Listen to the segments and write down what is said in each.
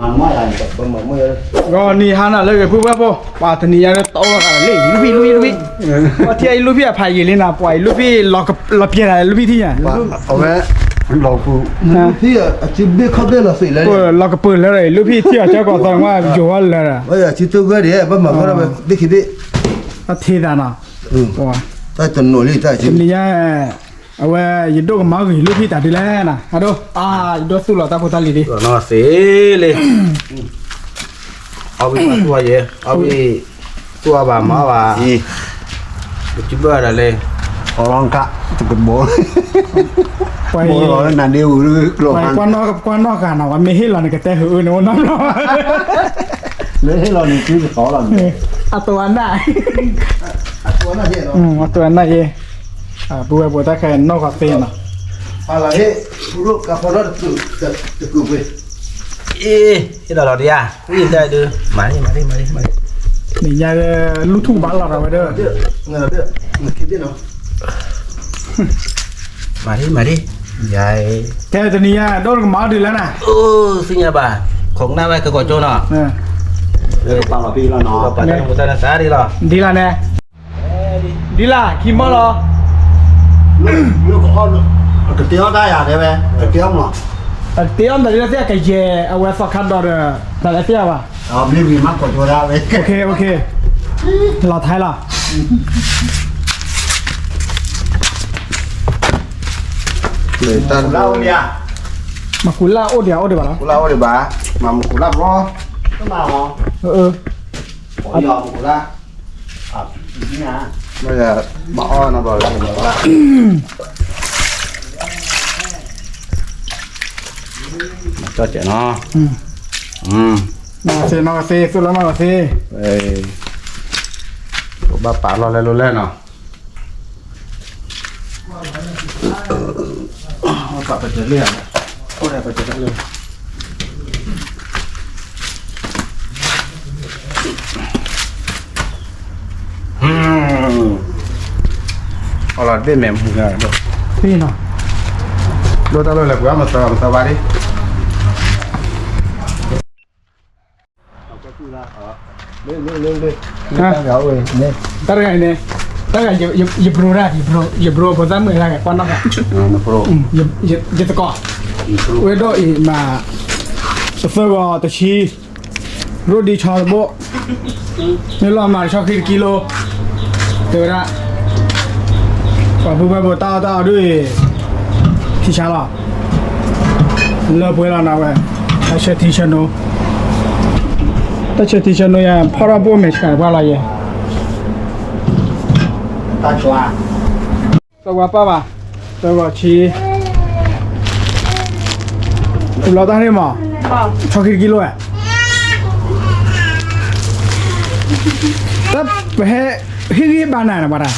မၤမၢယၤ ပမၤမၢယၤ ဂီၤနံၤဟါနၤလၢဂ့ၤဖုဝဲၢ်ဖိ ပှၤတနံၤညါလၢတအိၣ်လီၤသးလၢ လူၢ်ဖံးလူၢ်ဖံးလူၢ်ဖံး ပှၤထံၣ်အံၤလူၢ်ဖံးအဖးယံာ်လံနၤ ပှၤအံၤလူၢ်ဖံးလီၤပျဲၢ်တၢ်လၢ လူၢ်ဖံးထံၣ်ညါ အဝဲ လီၤပူၤ ဖံးအစုဘ့ၣ်ခီၣ်ဘ့ၣ်လီၤသ့ၣ်လဲၣ် လီၤကပၢၤလၢဒီး လူၢ်ဖံးထံၣ်အီၤကၢကီးသီမး ယိၤဝဲလၢဒီး အစုတဂၢၢ်ဒံး ဘၣ်မၤမၢဒီး ဘ့ၣ်ခံဘ့ၣ် အထံသးနီၤ တၢ်တနီၤလံ တၢ်တနံၤညါ အဝဲ ယဒိၣ်ကမၤဂ့ၤလူၢ်ဖံးတၢ်ဒ်လဲၣ်နၤ အဒိၣ် အါ ယဒိၣ်သူၣ်လီၤတၢ်ဖိတၢ်လံၤဒ် သ့လံ အဝဲသူၣ်အီၤယဲ အဝဲသူၣ်အီၤဘၣ်မၤအီၤဘၣ် ပစုဘၢၣ်ဒၣ်လဲၣ် အီလီၤကါ တကဘိ ပှၤအံၤ နၤဒ့ဝူ ကွၢ်နီၢ်ဂၤနီၤ ပှၤမ့ၢ်ဟ့ၣ်လီၤန့ၣ် ကတဲဟုးအၢန့ၣ် အိၣ်နီတဘျီ မ့ၢ်ဟ့ၣ်လီၤန့ၣ် စုတသီလီၤ အတိၤအနၢ် အတိၤအနၢ်ယဲ ပုၢ်ဝဲၢ်ဖိတၢ်ခဲနီၢ်ဂီၤသ့နီၤ အလီၤဟ့ၣ် ဖုရိၣ်ကါဖီထီၣ်တကုာ်ပှ့ၤ အ့ ဟ့ၣ်လီၤလီၤဒံးဧါ ဝံၣ်တၢ်ဒုး မၤလံ မၤလံ မၤလံ မၤလံ မ့ၢ်ညါ လူၢ်ထူၣ်ဘၣ်လီၤဒီးဝဲဒၣ် မၤလံ မၤလံ ယၤ ကဲတနံၤညါ ဒိၣ်ကမၤအီၤဒ်လဲၣ်နၤ အိၣ်သ့ၣ်ညါဘၣ် ခိးကနၣ်ဝဲကကိးကၠိနီၤ ပာ်လီၤပံလီၤနီၤ ပာ်လီၤပံလီၤနီၤ ဒ်လဲၣ်န့ၣ် ဒ်လဲၣ် ခံမီၢ်လီၤ ကတဲအီၣ်တၢ်ယၤတဲဝဲ ကတဲအီၣ်မး ကတဲအီၣ်မး တၢ်ဒ်လဲၣ်သ့ၣ် ကယဲၢ်အဝဲသီခါဒီးဒီး တၢ်လဲၣ်သ့ၣ်ဘၣ် မ့ၢ်ဝံၤမးကိးကၠိဒၣ်ဝဲ လီၤထဲလီၤ မ့ၢ်တၢ်လၢ မကူလၢအိၣ်ဒံးအိၣ်ဒံးဘၣ်လီၤ ကူလၢအိၣ်ဒံးဘၣ် မၤမကူလၢဘျီ မၤအီၤ မကူလၢ မၤအီၤနီၤဘျီ မၤကၠီၣ်စဲးနီၤ နီၢ်သ့ နီၢ်သ့ သူၣ်လီၤနီၢ်သ့ ဘၣ်ပာ်လီၤလဲၤလိၤလဲၣ်နီၤ ပာ်ပတဲလၢ အိၣ်ဒီးပတဲလၢ အလီၤတဘ့ၣ်မဲာ်မူဂၤဒိၣ် သ့နီၤ ဒိၣ်တၢ်လီၢ်လဲၤပှ့ၤအီၣ်မသၢမသၢဘၣ်ဒ် တၢ်တဂၤန့ၣ် တၢ်တဂၤ ယဘြိတၢ် ယဘြိဖိသၣ်မုာ်တၢ် ကွၢ်နီၣ်ဂၤ ယသကိး ဝဲဒိၣ်အံၤမး တသၢဂီၤတဆံ ရိၣ်ဒံဆီတဘိ မ့ၢ်လီၤမၤတဆီခံတကံလိ တဲဝဲဒၣ် ပှၤပုၢ်ဝဲၢ်ဖိတၢ်အီၣ်တၢ်အီဒ်အံၤ ထံဆါလီၤ လၢပှဲၤလီၤနၤဝဲ တၢ်ဆၢထံဆၢနိ တၢ်ဆၢထံဆၢနိယၤ ဖီၣ်ထီၣ်ဘိၣ်မဲာ်ဆှးပှၢ်လီၤယဲ သၢဝါပၢ်ဘၣ် သၢဂီၤဆံ ပလီၤတၢ်န့ၣ်မး ဆီခံတကံလိဧါ တၢ်ပဟဲ ဟ့ၣ်ဂံၢ်ဘါနၤနဘၣ်တၢ်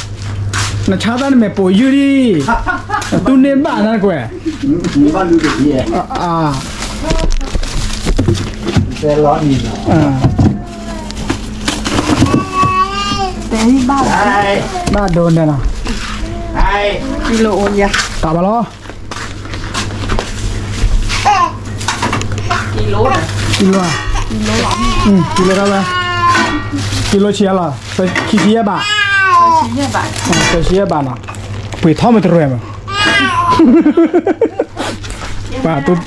နဆါတၢ်နမဲာ်ပိာ်ယုၢ်ဒံး တူၢ်န့ၢ်ဘၣ်နၤကွဲး တဲလီၤနံၤနီၤ တဲဘၣ် ဘၣ်ဒိန့ၣ်နီၤ ကံလိအိၣ်ယၤ တၢ်ဘၣ်လီၤ ကံလိ ကံလိ ကံလိတၢ်ဝဲ ကံလိဆံးအလီၤ ခံဆံယဲၢ်ဘး သၢဆံယဲၢ်ဘးနီၤ ပှ့ၤထီၣ်မ့ၢ်တရွဲၣ်မး ပှၤ ပုၢ်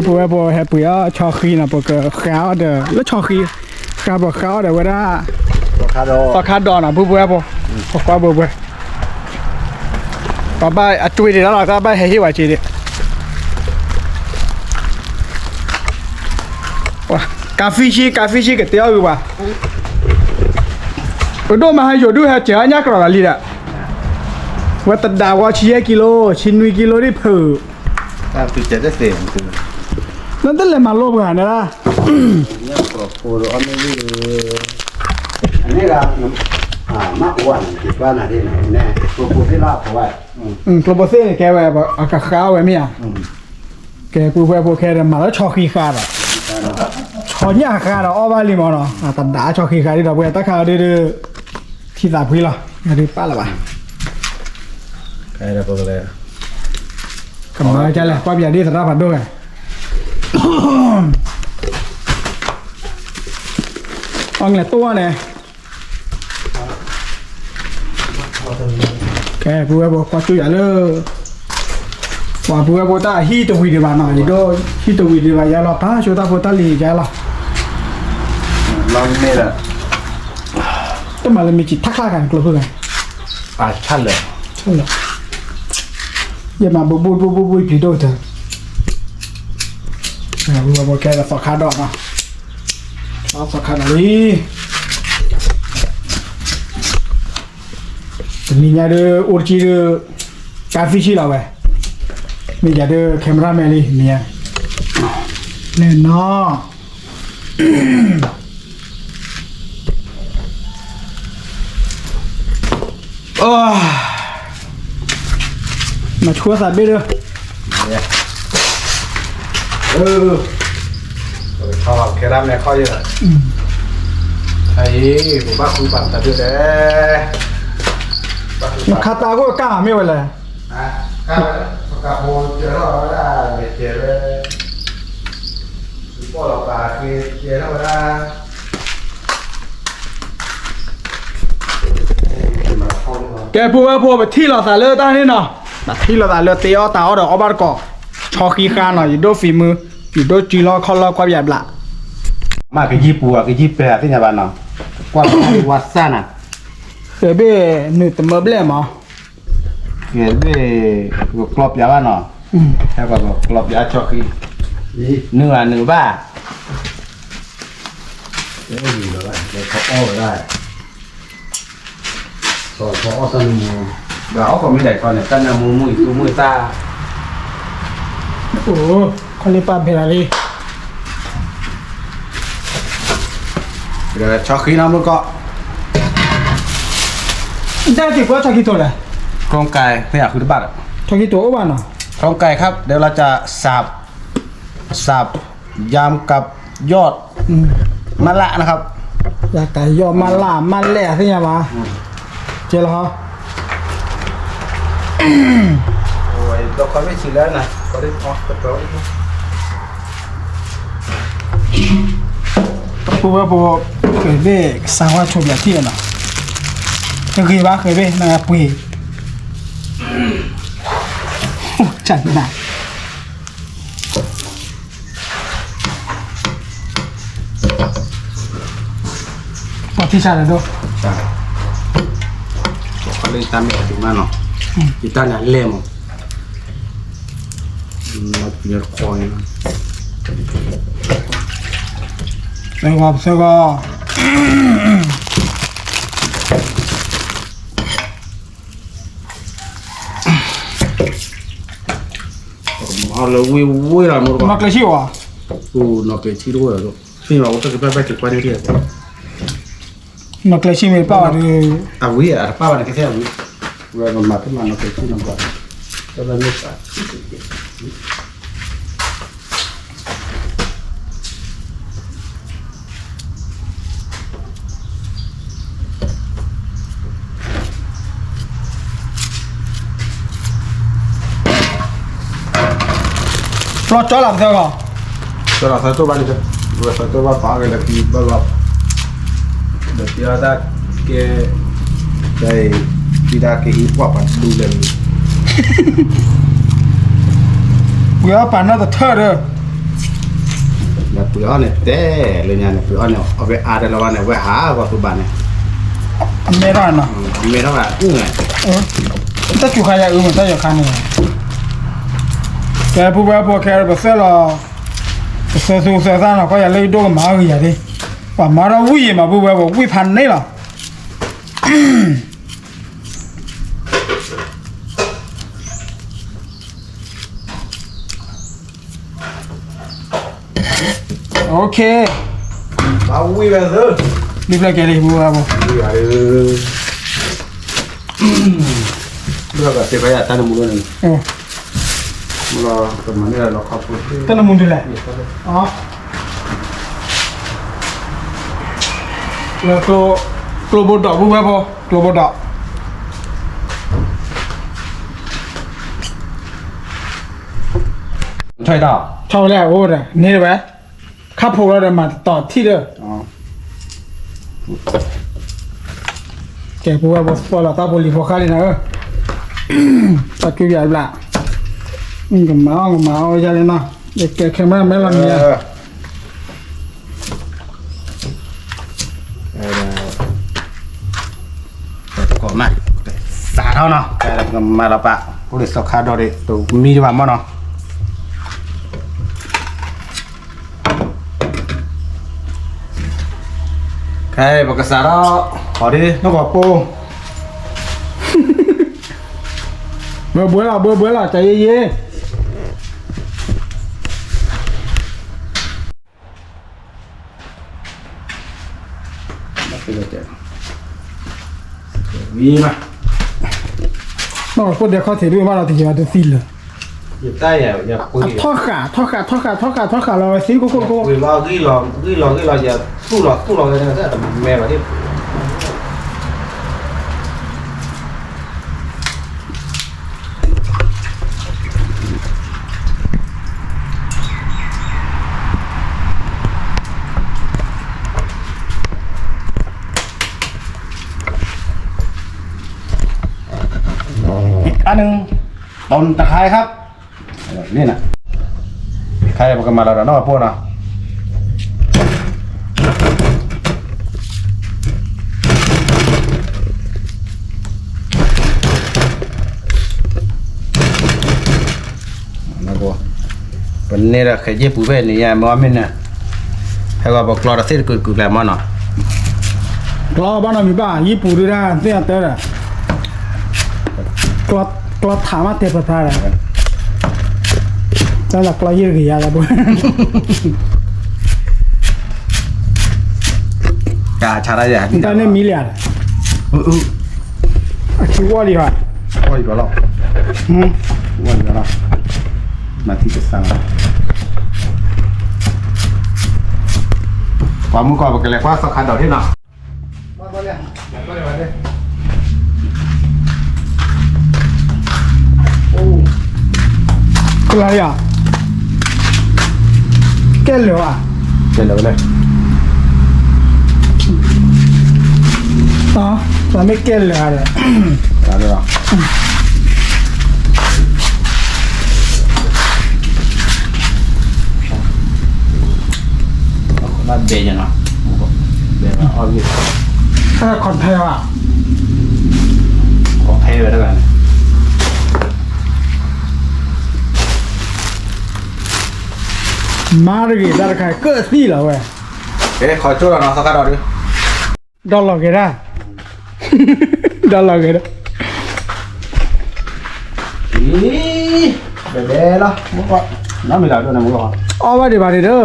ဝဲၢ်ဖိဟဲပှ့ၤအီၣ်ဆီဃံနီၤ ပကဃါအီၣ်ဒီး လၢဆီဃံ ဃါပဃါအီၣ်ဒီးဝဲဒၣ် သီခါဒီးနီၤ ပုၢ်ဝဲၢ်ဖိ ပကွၢ်ပုၢ်ဝဲၢ် ပဘၣ်အကၠွ့ဒံးလီၤ ကဘၣ်ဟဲဟ့ၣ်ဝဲက့ၤဒံး ကးဖံဆံ ကးဖံဆံကတဲအီၣ်ဂ့ၤပှၤ ပဒိၣ်မၤဟဲယိာ်ဒုးဟဲစၢၤအညၣ်ကြီလီၤလံဒီး ဝဲတဒးဝီဆံယဲၢ်ကံလိ ဆံနွံကံလိဒ်ဖုး နတလဲၤမၤလိပှၤန့ၣ်လၢ န့ၣ် ကျိဖိသ့ၣ်န့ၣ် ကဲဝဲ အကဃါဝဲမ့ၢ်ဧါ ကဲ ပုၢ်ဝဲၢ်ဖိခဲဒီး မၤလၢဆီဃံဃါဒီး ဆီညၣ်ဃါဒီး အီၣ်ဘၣ်လံမးနီၤ တဒးဆီဃံဃါဒ်ဒီး ပှဲၤတၢ်ခါဒုးဒုး ထံသးဖှံလီၤ ဒုးပာ်လၢၤဘၣ် ကမၤကလဲၣ် ကွၢ်ပယၤဒ်သရၣ်ဖးဒိၣ်ဝဲ ပ ပှၤကလဲၤတိၢ်ဝဲန့ၣ်, ကဲ ပုၢ်ဝဲၢ်ဖိ ကွၢ်ကၠိယၤလၢ ပှၤပုၢ်ဝဲၢ်ဖိတၢ်ဟံၣ်တဝံၤဒံးဘၣ်နီၤ, ယဒိၣ်ဟံၣ်တဝံၤဒံးဘၣ်ယါလီၤ, ပၢ်ဆိတၢ်ဖိတၢ်လံၤယါလီၤ, တမၤလၢမ့ၢ်စံးထါချါဂၤန့ၣ် ကျိဖုဂၤ, ပၢ်ဆၣ်လၢာ်, ဆၣ်လၢာ်, ယမၤဘူးဘူးဘူးဘူးဘူးပျံၤဒိၣ်တၢ်, ပုၢ်ဝဲၢ်ဖိကဲဒီးသီခါဒီးနီၤ, သီခါဒီးလံ တနံၤညါဒုး အိၣ်တကံဒုး ကါသံဆံလီၤဝဲ, မ့ၢ်ယၤဒုး camera man လံ မ့ၢ်ဧါ, န့ၣ်နီၤ, မၤဆိသးဘ့ၣ်ဒီး ခဲဒၣ်မဲာ်ခီယဲ, အံၤ ပဘၣ်ဃုပာ်တၢ်ဒုးလဲၣ်, နခါတၢ်အဂိၢ်ကၢ်မ့ၢ်ဝဲလဲၣ်, ကဲ ပုၢ်ဝဲၢ်ဖိ ပထံၣ်လိာ်သးလၢတၢ်န့ၣ်နီၤ, ပထံၣ်လိာ်သးလၢတ့အီၣ်တၢ်အီၣ်ဒီးအီၣ်ဘၣ်တကိး, ဆီဃံဃါနီၤ, ယဒိၣ်ဖံးမုၢ်, ယဒိၣ်စုလီၢ်ခီၣ်လီၢ်ကွၢ်ပယးဘျး, မ့ၢ်ကယံၢ်ပူၤ ကယံၢ်ပဲာ်သ့ၣ်ညါဘၣ်နီၤ, ကွၢ်ဝါစၢ်နၤ, ဃဲၤဘ့ၣ်နုာ်တမၢဘျဲၣ်မး, ဃဲၤဘ့ၣ် ကကျီပျးဘၣ်နီၤ, ဟဲပှၤကကျီပျးဆီဃံ, နုာ်ဘၣ်နုာ်ဘၣ် အီၣ်ဝဲဒၣ်, ဘၣ်အီၣ်ကီၢ်မ့ၢ်ဒၣ်ကီၢ်န့ၣ် တၢ်နၢမူမုၢ်အံၤသူမုၢ်သၣ်, အိၣ်, ခီလ့ပာ်ဖဲလီၤလံ, ဆီဃံနီၤမုၢ်ကီၢ်, ဒၣ်က့ၤကွၢ်ဆီဃံတိၤလဲၣ်, โครงไก่ မ့ၢ်အဃုတဘၣ်ဒီး, ဆီဃံတိၤအိၣ်ဘၣ်နီၤ, โครงไก่ครับ เดี๋ยวเราจะสับ สับ ยำกับยอด อืม มะละนะครับ ยำกับยอดมะละ มะละ သ့ၣ်ညါဘၣ် อืม ကဲလီၤ ပုၢ်ဝဲၢ်ဖိ ဃဲၤဘ့ၣ်ကစၢ်ဝါဆိးဘျးထံၣ်နီၤ တဂ့ၤဘၣ် ဃဲၤဘ့ၣ် နပှ့ၤ ကနၣ် ပှၤထံၣ်ဆါဒီးဒိၣ် လၢတၢ်မ့ၢ်အဒုးမးနီၤ ယတၢ်န့ၣ်အလဲၢ်မး သၢဂီၤ ပသၢဂီၤ မၤလၢဝ့ၢ်ဝ့ၢ်လီၤ နီၢ်ကျဲဆံၣ်ဝဲ နီၢ်ကျဲဆံၣ်တအိၣ်လီၤ သ့ၣ်ညါဘၣ် အိၣ်တၢ်ကပၢ်ဘၣ်က့ၤကွၢ်န့ၣ် နီၢ်ကျဲဆံၣ်မ့ၢ်ပာ်ဝဲဒီး အဝံၤအတပာ်ဝဲန့ၣ် ကသ့ၣ်အဝံၤ ဝဲပမၤတမၤနီၢ်ကျဲဆံၣ်နီၢ်ဘၣ် တၢ်ဘၣ်မ့ၢ်သး ပျီကၠီလၢပသၢဂီၤ ကၠီလၢသၢတိၢ်ဘၣ်န့ၣ် ဝဲသၢတိၢ်ဘၣ်ပာ်က့ၤလၢကံဘၣ်လီၤ ဒီးတၢ်ကဲ တၢ်အံၤ တၢ်ကဟံးပှၤပှၤတဒူလဲၣ် ပှ့ၤအီၣ်ပာ်နီၢ်တထၢၣ်ဒီး ဒီးပှ့ၤအီၣ်န့ၣ်တဲလၢညါန့ၣ် ပှ့ၤအီၣ်န့ၣ် အဝဲအါတလီၤဘၣ်န့ၣ် အဝဲဟးဂီၤသူဘၣ်န့ၣ် အမဲထီၣ်နီၤ အမဲထီၣ်ဘၣ်အုၣ်န့ၣ် တၢ်စူၤခါယၤအုၣ်မး တၢ်ယီၤခါန့ၣ် ကဲ ပုၢ်ဝဲၢ်ဖိခဲအံၤ ပသၢလီၤ ပသၢသူသၢသၣ်နီၤ ခီယၤလၢယဒိၣ်ကမၤအီၣ်ဂ့ၤယၤဒၣ် ပှၤမၤထီၣ်ဝံၣ်ယံၤမး ပုၢ်ဝဲၢ်ဖိ ဝံၣ်ဖးန့ၣ်လီၤ OK ဘၣ်ဝံၣ်ဝဲသၢ ဒ်ဖျၢၣ်ကဲလံ ပုၢ်ဝဲၢ်ဖိ ဝံၣ်ဝဲလံ ဘၣ်ကသ့ၣ်ဖးယၤတၢ်နမူလီၤန့ၣ် တၢ်နမူဒ်လဲၣ် ကျိဘိဒိး ပုၢ်ဝဲၢ်ဖိ ကျိဘိဒိး ဆီလဲၣ် အိၣ်ဒီး န့ၢ်ဝဲ ခါဖိးလီၤဒီးမၤတတီၤထံၣ်ဒီး ကဲ ပဝဲပသီၣ်လီၤတၢ်ဖိလံၤဖိဃါလံနၤဧၢ, တၢ်ကၠူယၤဘျး, ကမၤအီၣ်ကမၤအီၣ်ယၤလံနီၤ, ယကဲခဲမးမဲလီၤမံၤဧါ. ကီၢ်မး, စးထီၣ်နီၤ, ကမၤလီၤပာ် အိၣ်လၢသီခါဒီး တမံဒံးဘၣ်မ့ၢ်နီၤ. ခဲအံၤ ပကစးထီၣ် ဃီၤဒ်နီၢ်ကီၢ်ပိၢ်, ဘှဲဘှဲလီၤ ဘှဲဘှဲလီၤ ကယ့ယ့ ဝံၤမး, နီၢ်ကီၢ်ပိၢ်ဒဲခီၣ်ထံးဒုးဘၣ်လီၤတယံၤဘၣ်တသံလၢာ်, ထီၣ်ဃာ် ထီၣ်ဃာ် ထီၣ်ဃာ် ထီၣ်ဃာ် ထီၣ်ဃာ်လီၤဝဲသံခိၣ်ခိၣ်ခိၣ်, ဂံၢ်လီၤဂံၢ်လီၤဂံၢ်လီၤ ယသူၣ်လီၤသူၣ်လီၤဝဲဒၣ်တမဲာ်ဘၣ်ဒ် อีกอันหนึ่ง ต้นตะไคร้ครับ นี่นะ ตะไคร้ ပကမၤလီၤဒီးနီၢ်ကီၢ်ပိၢ်နီၤ. ပန့ၢ်ဒီးဃဲၤယ့ၢ်ပူၤဖဲန့ၣ်ယါ မ့ၢ်အီၤမ့ၢ်န့ၣ်, ဟဲဂီၤပကျီဒီးသ့ၣ်တကုာ်ကုာ်ကျဲမ့ၢ်နီၤ. ကျီဘၣ်နီတမံၤဘၣ် ယ့ၢ်ပူၤဒုဒၣ်သ့ၣ်အတၢ်ဒီး ကျီထးမးတဲပဖျါဒီး တၢ်လၢကျီယ့ၢ်တကယၤလၢပှၤ ကဆါတၢ်ယၤ တၢ်န့ၣ်မံလံဧါ, အခံဝီလံဧါ, ဝီလံလီၤ, ဝီလံလီၤ, မၤသံကစၢ်, ပှၤမုၢ်ကီၢ်ပကလဲၤကွၢ်သီခါဒီးထံၣ်နီၤ. ကလၤယၤ, ကဲလၢာ်ဘၣ်, ကဲလၢာ်ဝဲလဲၣ်, တမ့ၢ်ကဲလၢာ်ဒီး ဘဲညါနီၤ, ဘဲအီၣ်ဂ့ၢ်, အဲ ခီၣ်ဖဲဘၣ်, ခီၣ်ဖဲဝဲတဂၤန့ၣ်, မၤတဂ့ၤတၢ်တခါ ကၢၣ်သံလီၤဝဲ, ကဲ ခီၣ်ကၠိလီၤနီၤ သီခါဒီးဒုး, ဒီးလီၤက့ၤဒၣ်, ဒီးလီၤက့ၤဒၣ်, အံၤ, ဘဲဘဲလီၤ, မုၢ်ကီၢ်, နီၢ်မံၤလၢဒိၣ်န့ၣ် မုၢ်ကီၢ်, အီၣ်ဘၣ်ဒံးဘၣ်ဒံး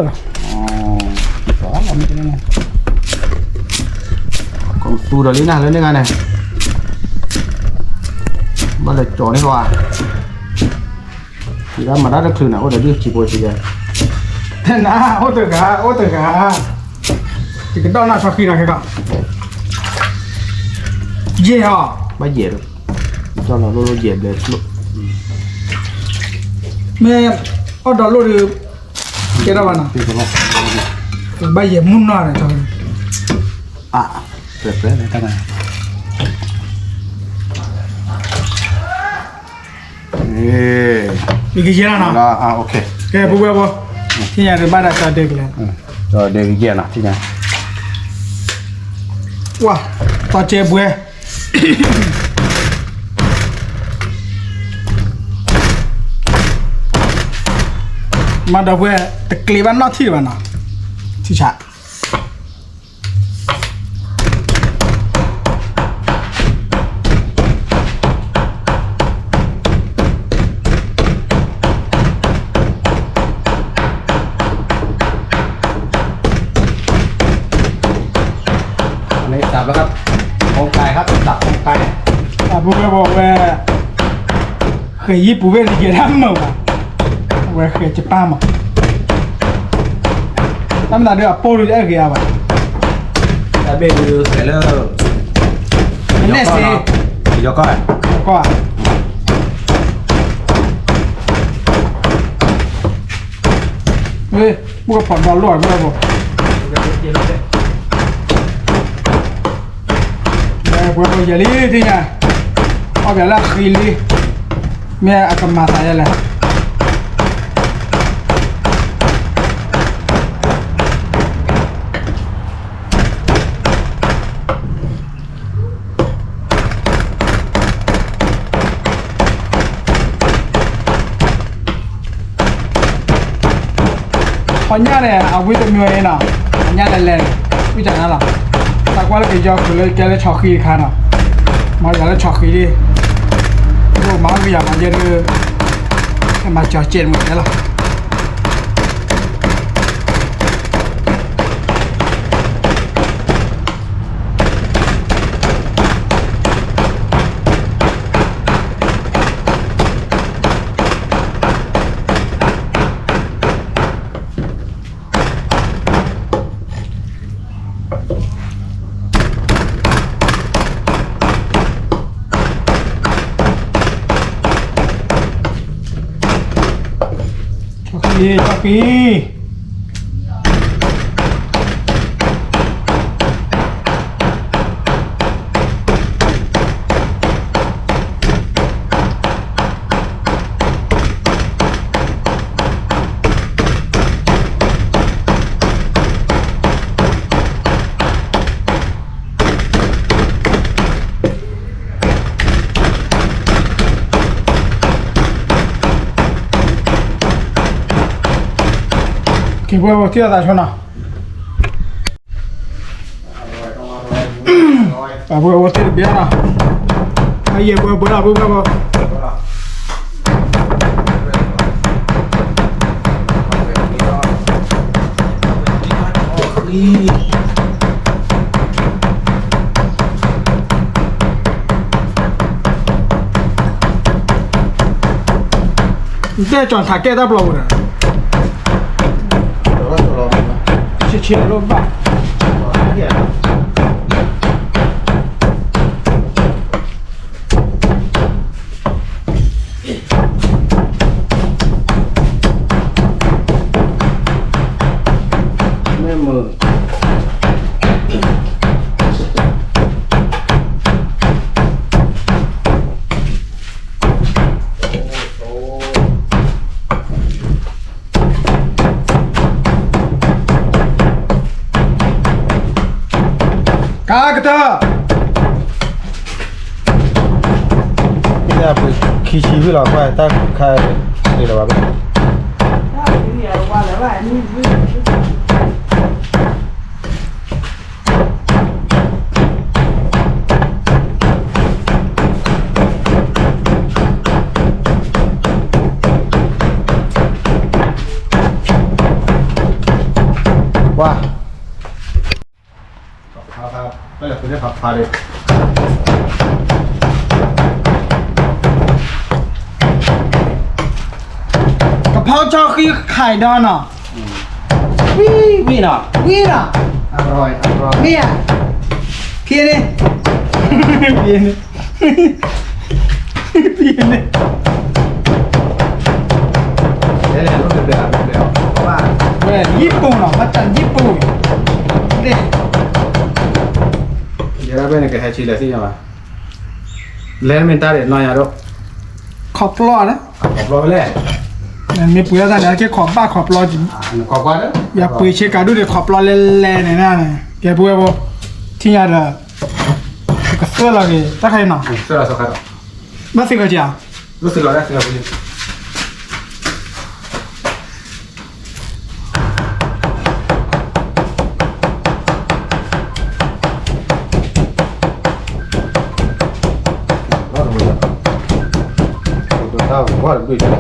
ဒီး, ကသူဒီးလံနၤလၢန့ၣ်ဂၤန့ၣ်, ဘၣ်လၢကၠီၤန့ၣ်လီၤဧါ. ယမၤတၢ်တချုးန့ၣ် အိၣ်ဒီးဒုးစံးဖိစံးယဲ, တဲနၤ အိၣ်တဂၤ အိၣ်တဂၤ, ယကဒီၣ်နၢ်ထီၣ်ဃံနီၤခဲကီး, ယဲၢ်ဟီ, ဘၣ်ယဲၢ်, ကၠီလီၤလိၣ်လိၣ်ယဲၢ်ဘျဲးလိၣ်, မ့ၢ်အီၣ်ဒီးလိၣ်ဒီး, ကဲထီၣ်ဘၣ်နီၤ, ဘၣ်ယဲၢ်မုၢ်နီၤန့ၣ်, အ, ပှဲၤပှဲၤလၢတၢ်မၤ ယကယဲၢ်လီၤနီၤ, ကဲ ပဝဲဘီ, ထံၣ်ညါတဘၣ်ဒၣ်ကၠီဒဲကလဲာ်, ကၠီဒဲကယဲၢ်နီၤ ထံၣ်ညါ, ဝါ, သီကဲဘှဲ, မၤဒီးဘှဲ, တကျ့ၤဘၣ်နီၢ်ထံၣ်တဘၣ်နီၤ, ထံၣ်ဆး อันนี้สับแล้วครับ โครงไก่ครับ สับโครงไก่ အပူၤဝဲဘီဝဲ ဃဲၤယံၣ်ပူၤဝဲတကဲဒၣ်မုာ်ဘၣ်, အဝဲဃဲၤကပၢ်မး, တၢ်မနုၤဒီးအပိၢ်ဒုးတအဲၣ်ဂ့ၤအါဘၣ်, တၢ်ဘ့ၣ်ဒုးဃဲၤလၢ နဲၣ်စ့, ယီၤကီၢ်, ယီၤကီၢ်, မုၢ်ကဖီၣ်ဒီးလိၣ်အီၤဘၣ်ဘၣ် ဒီးကဲလီၤ, ဝဲယဲလံသ့ၣ်ညါ, အီၣ်ပၠးလၢအဃံလံ, မ့ၢ်အကမၤသးယဲလဲၣ်. ဟီညၣ်န့ၣ် အဝံတမံၤအံၤနီၤ, ဟီညၣ်လဲၤလဲၤန့ၣ်, ဝံတၢ်နၤလီၤ, သးကွၢ်လၢကယီၤဃုာ်လၢကဲလၢဆီၣ်ဃံတခါနီၤ, မၤယၤလၢဆီၣ်ဃံလံ, မၤဂ့ၤယၤမၤယဲဒုး, မၤကၠီၤစဲးမၤတဲလီၤ. ဆီၣ်ဃံ, ဆီၣ်ဃံ. က့ၤပှဲၤပထံၣ်အသး ဆိနီၤ, ပှဲၤပထံၣ်တဘ့ၣ်နီၤ, အယဲၢ်ပှဲၤပှဲၤဒီးပှဲၤပှဲၤပှဲၤ နတဲကၠီၣ်ထးကဲတၢ်ပျီပူၤဒီး, ဆံးဆံးလိၣ်ဘၣ်. ကါကတၢၢ်, ပှ့ၤခံဆံဝံၤလီၤကွၢ်တၢ်ခါ, တ့ၢ်လၢၤဘၣ်. ဝါ, ဖးဖး, ဖးဖးဒီး ကဖီဆီဃံခါအံၤဒီးနီၤ, ဝံၤနီၤ, ဝံၤနီၤ, မ့ၢ်ဧါ, ဖံန့ၣ်, ဖံန့ၣ်, ဖံန့ၣ်, ဝဲ ญี่ปุ่น နီၤ, มาจากญี่ปุ่น, ဒ် ယဲဒၣ်ဖဲန့ၣ်ကဟဲဆံးလဲၤသ့ၣ်ညါဘၣ်, လဲၤမ့ၢ်တၢ်ဒ်နီၢ်ယၤဒိၣ်, ခီၣ်ပျီန့ၣ်, ခီၣ်ပျီလဲၣ်, မ့ၢ်ပှ့ၤအီၣ်တၢ်န့ၣ် က့ၤခီၣ်ဘၣ်ခီၣ်ပျီ, ယပှ့ၤဆ့ကၤဒိၣ်န့ၣ် ခီၣ်ပျီလဲၤလဲၤန့ၣ်, ကဲပဝဲဖိ, ထံၣ်ညါဒီး, ကသၢလီၤက့ၤ တၢ်ခါအံၤနီၤ, ဘၣ်သ့ၣ်ကီးက့ၤဧါ,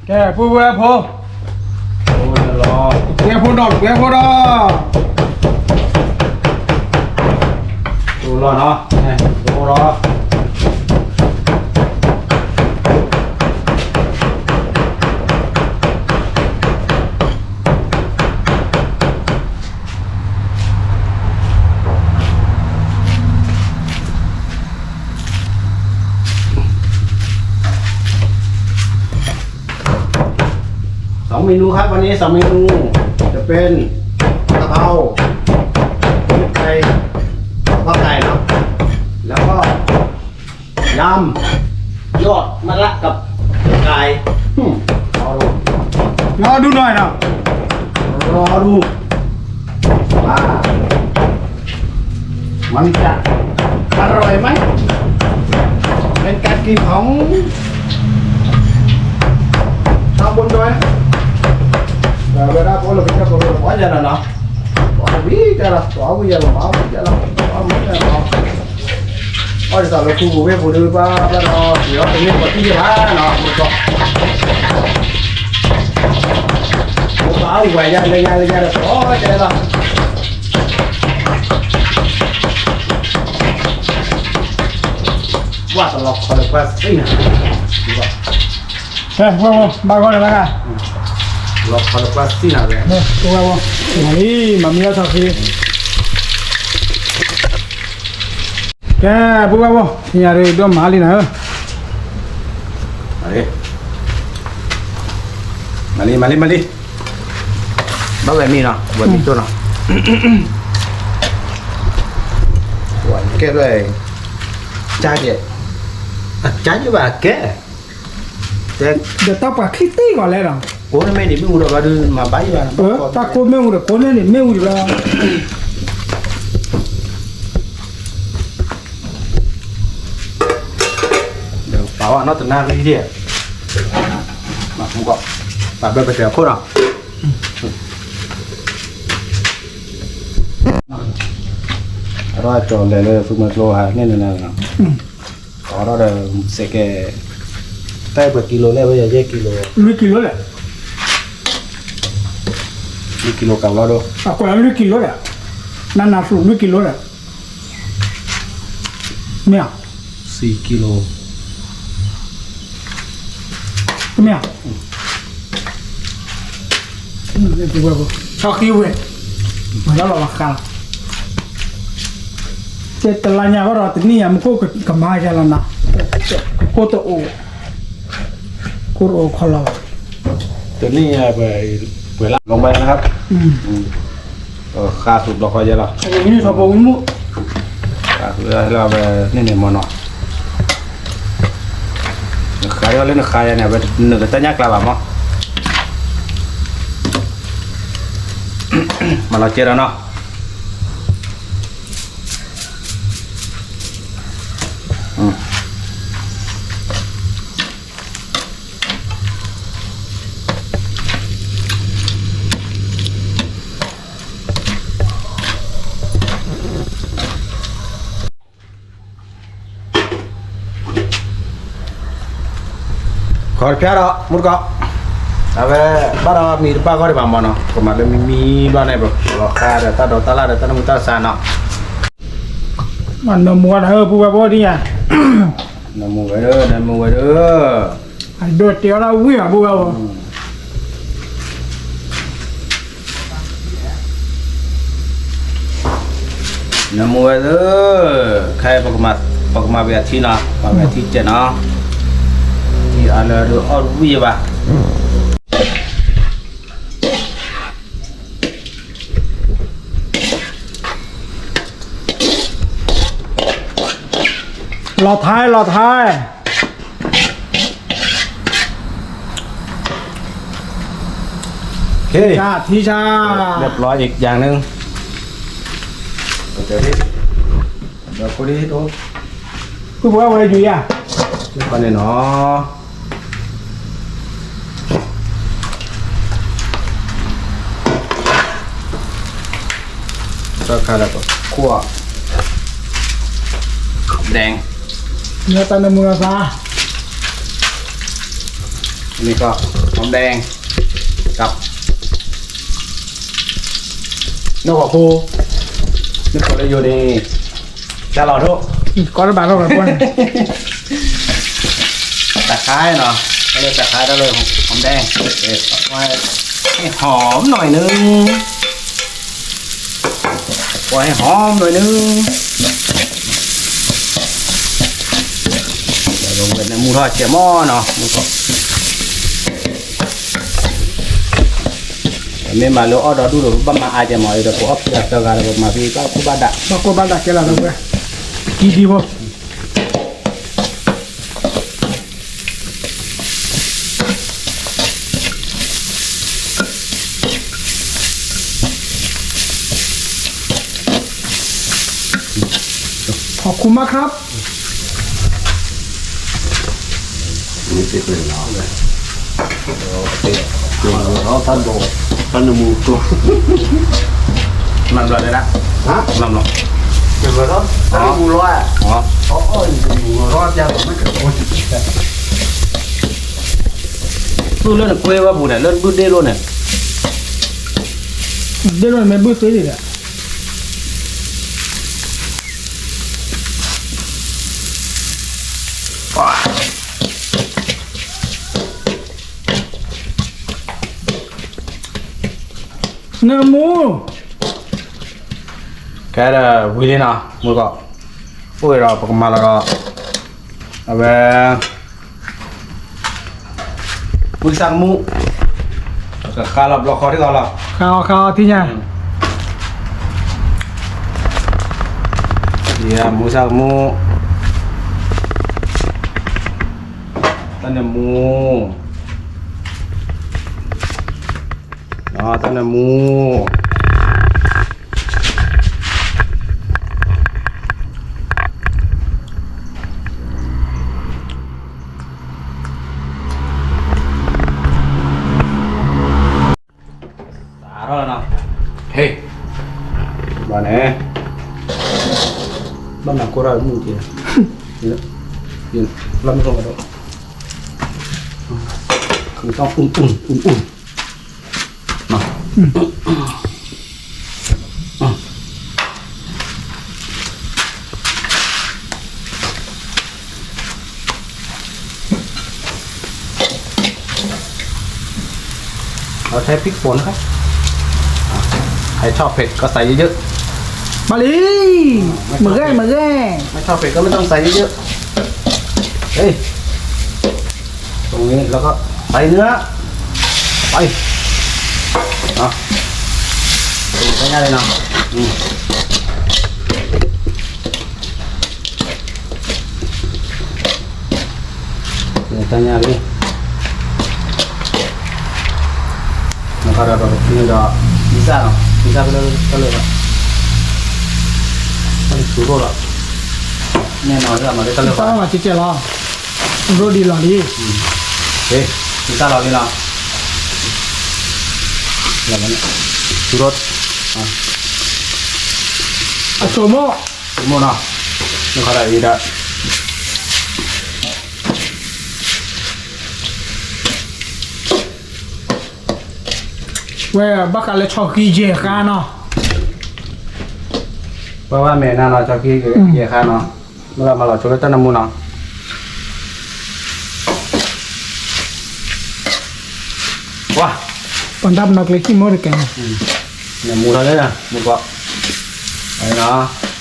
ကဲ ပုၢ်ဝဲၢ်ဖိ, ပုၢ်ဝဲၢ်ဖိဒီး ပုၢ်ဝဲၢ်ဖိဒီး, လီၤနီၤ, လီၤ သး เมนูครับ วันนี้สองเมนู จะเป็นกะเพรา พริกไทย ผัดไข่เนาะ แล้วก็ ยำ ยอดมะระกับไก่ อืม รอดู รอดูหน่อยนะ รอดู ว่า มันจะอร่อยไหม เป็นการกินของชาวบนดอยนะ แต่เวลาพวกเราไปเที่ยวกับเรา อ๋อ อย่างนั้นเนาะ อ๋อ วิ่งจะละ อ๋อ วิ่งจะละ อ๋อ วิ่งจะละ อ๋อ วิ่งจะละ อ๋อ ဒီးသးလၢခူပူၤဝ့ၢ်ပူၤဒုး ဘၣ်ဘၣ်ဒီး ဒီးတမ့ၢ်ပှၤသံၣ်တဖၣ်နီၤ မ့ၢ်ကီး ပှၤအဝဲယၤလၢညါလၢညါဒီး သီတဲလီၤ ပှၤတလီၤခီလၢပှၤသံၣ်နၤ ဟဲ ပှၤ ပှၤ ဘၣ်ဂီၢ်လၢၤဘၣ်ဂၤ လီၤခီလၢပှၤသံၣ်နၤဝဲ ပှၤ ပှၤ မၤလံ မၤမံအီၣ်ထီၣ်ခံ ကဲ ပုၢ်ဘၣ်ဘိ ညါဒုးဒိၣ်မၤလံနၤဧၢ မၤလံ မၤလံ မၤလံ ဘၣ်ဝဲမံနီၤ ဝဲမံတိၢ်နီၤ ကဲဘၣ် ကၠါကဲ အကၠါကဲဘၣ်ကဲ ဒီးတၢ်ပှၤခံတံၢ်ဂီၤလဲၣ်ဒီး ကိးနမ့ၢ်န့ၣ်မ့ၣ်အူဒီးဘၣ်ဒုးမၤဘၣ်ယံၤဘၣ် တၢ်ကိးမ့ၣ်အူဒီးကိးန့ၣ်န့ၣ်မ့ၣ်အူဒံးလီၤ ဒီးပာ်ဝဲနီၢ်တနၢ်ရံၣ်ဒံး မၤမူကီး ပာ်ဘၢပတဲအခိၣ်နီၤ အရီၣ်ကၠီၤလဲၤလၢသူမွဲကျိဟါန့ၣ်န့ၣ်လီၤ အီၣ်ဒီးစဲးကဲ တၢ်ပှဲၤကံလိလဲၣ်ဝဲယဲၢ်ကံလိ လွံၢ်ကံလိလဲၣ် လွံၢ်ကံလိကးဘျီဒိၣ် အကွဲးလွံၢ်ကံလိဒီး နနၤသူလွံၢ်ကံလိဒီး မ့ၢ်ဧါ သံကံလိ မ့ၢ်ဧါ ဆီၣ်ဃံဝဲ မၤလၢလီၤလီၤဃါလီၤ တဲတလါညါဘၣ်ဒီးတနံၣ်ညါမူခိၣ်ကမၤယါလီၤနၤ ခိၣ်တအိၣ် ခိၣ်တအိၣ်ခီလီၤ တနံၣ်ညါပှဲၤလၢ လီၤဘၣ်နၤ ဃါသူးဘျီဃီယဲလီၤ ဃါသူးလၢဝဲန့ၣ်န့ၣ်မ့ၢ်နီၤ နဃါလၢနဃါယၤန့ၣ် အဝဲနကတၢ်ညၣ်ကျါဘၣ်မး မၤလီၤကဲဒီးနီၤ ခီတဖျါဒီး မူတကိး အဝဲ ဘၣ်ဒီးမံၤတဘၣ်ဂီၢ်ဒံးဘၣ်မ့ၢ်နီၤ ကမၤလၢမံမံဘျီန့ၣ် ပလီၤဃါဒီးတၢ်ဒိးတၢ်လၣ်ဒီးတၢ်နမူတၢ်ဆါနီၤ နမူဝဲဒၣ် ပုၢ်ဝဲၢ်ဖိဒ်ယၤ နမူဝဲဒၣ် နမူဝဲဒၣ် အဒိးတဲအီၣ်ဒၣ်ဝံၣ်ဘၣ် ပုၢ်ဝဲၢ်ဖိ နမူဝဲဒၣ် ခဲအံၤ ပကမၤဝဲအထံနီၤ မၤဝဲအထံကဲနီၤ ထံအါလၢဒိးအီၣ်ဝံၣ်ဘၣ် လီၤထါ လီၤထါ โอเค ထံဆါ เรียบร้อยอีกอย่างหนึ่ง เดี๋ยวดิ เดี๋ยวกูดิดู ပုၢ်ဝဲၢ်ဝဲယူၤယၤ ပါနေနော် တၢ်ခါလၢပခိၣ် หอมแดง ညါတၢ်နမူလီၤသး อันนี้ก็ หอมแดง กับ နွံၣ်ကီၢ်ခိ နွံၣ်ကီၢ်လၢယိၤန့ၣ် တၢ်လီၤဒိၣ် ကီတဘၣ်ထီၣ်ဝဲဖိန့ၣ် ตะไคร้เนาะ ก็เลยตะไคร้ก็เลยหอมแดง เออ ไว้ให้หอมหน่อยนึง ไว้ให้หอมหน่อยนึง เดี๋ยวลงไปในหมูทอดเจียหม้อเนาะ หมูทอด မ့ၢ်မၤလၢအီၣ်ဒီဒူၣ်ဒီး ပဘၣ်မၤအါကဲမး ဒီးပအီၣ်ခံဂၤသၢဂၤဒီး ပမၤဖဲဘၣ်ခိၣ်ဘၣ်ဒၣ်, ဘၣ်ခိၣ်ဘၣ်ဒၣ်ကဲလီၤဒီးဝဲ, ကံဒံဖိ ขอบคุณมากครับ မ့ၢ်သ့ၣ်ကျဲၤလီၤ, တၢ်ဒိး, တၢ်နမူကျိ, နမ်လီၤဒၣ်, နမ်လီၤ, တၢ်နမူလီၤ, အီၣ်, အီၣ်, တၢ်နမူလီၤ, တၢ်မ့ၢ်ကအိၣ်, သူၣ်လၢနကွဲဝဲပူၤန့ၣ် လၢနဘုၣ်ဒ့ၣ်လိၣ်န့ၣ်, ဒ့ၣ်လိၣ်န့ၣ်မ့ၢ်ဘုၣ်သ့ဒံးဒီး နမူ, ကဲဒီးဝံၤလံနီၤ မုၢ်ကီး, အိၣ်ဒီးပကမၤလီၤဒီး, အဝဲ မုၢ်ဆၣ်ကမူၣ်, ကဃါလီၤဘျီဃီထံၣ်ဃီလီၤ, ဃါအီၤဃါအီၤထံၣ်ညါ, မုၢ်ဆၣ်ကမူၣ်, တၢ်နမူ, တၢ်နမူ စးထီၣ်လီၤနီၤ, ဟ့ၣ်, ဘၣ်န့ၣ်, ဘၣ်နၤကိၢ်ထီၣ်မုၢ်က့ၤ, လၢမ့ၢ်ကီးဘၣ်ဒီး, ခမီအုၣ်အုၣ်အုၣ်အုၣ် เราใช้พริกป่นนะครับ อ่ะ ใครชอบเผ็ดก็ใส่เยอะๆ มาลี ไม่ชอบเผ็ด มาแร่ มาแร่ ไม่ชอบเผ็ดก็ไม่ต้องใส่เยอะๆ เฮ้ย ตรงนี้แล้วก็ใส่เนื้อ ไป เอา ใส่ง่ายเลยเนาะ อืม တၢ်ညၣ်လံ, နခါဒီးဒီးကဖုဒီး မံစၢ်နီၤ မံစၢ်ကလၢကလၢဘၣ်, တၢ်ဆူရိၣ်လီၤ, နဲၣ်နီၤလၢအမၤလၢကလၢဘၣ်, မံစၢ်လီၤလီၤ, ရိၣ်ဒံးလီၤလံ, မံစၢ်လီၤလံနီၤ, ဆူရိၣ်, အဆိမိၣ် ဆိမိၣ်နီၤ, နခါဒီးအံၤဒီး ဝဲဘၣ်ဃးလၢဆီဃံယဲၢ်ဃါနီၤ, ပှၤဘၣ်မဲာ်နၤနီၤ ဆီဃံယဲၢ်ဃါနီၤ, မ့ၢ်လီၤမၤလီၤဆိလၢတၢ်နမူနီၤ, ဝါ, ပှၤတၢ်ပနီၣ်ကျဲခံမီၢ်တကဲနီၤ, နမူထီၣ်လၢ မူကွီၢ်, နီၤ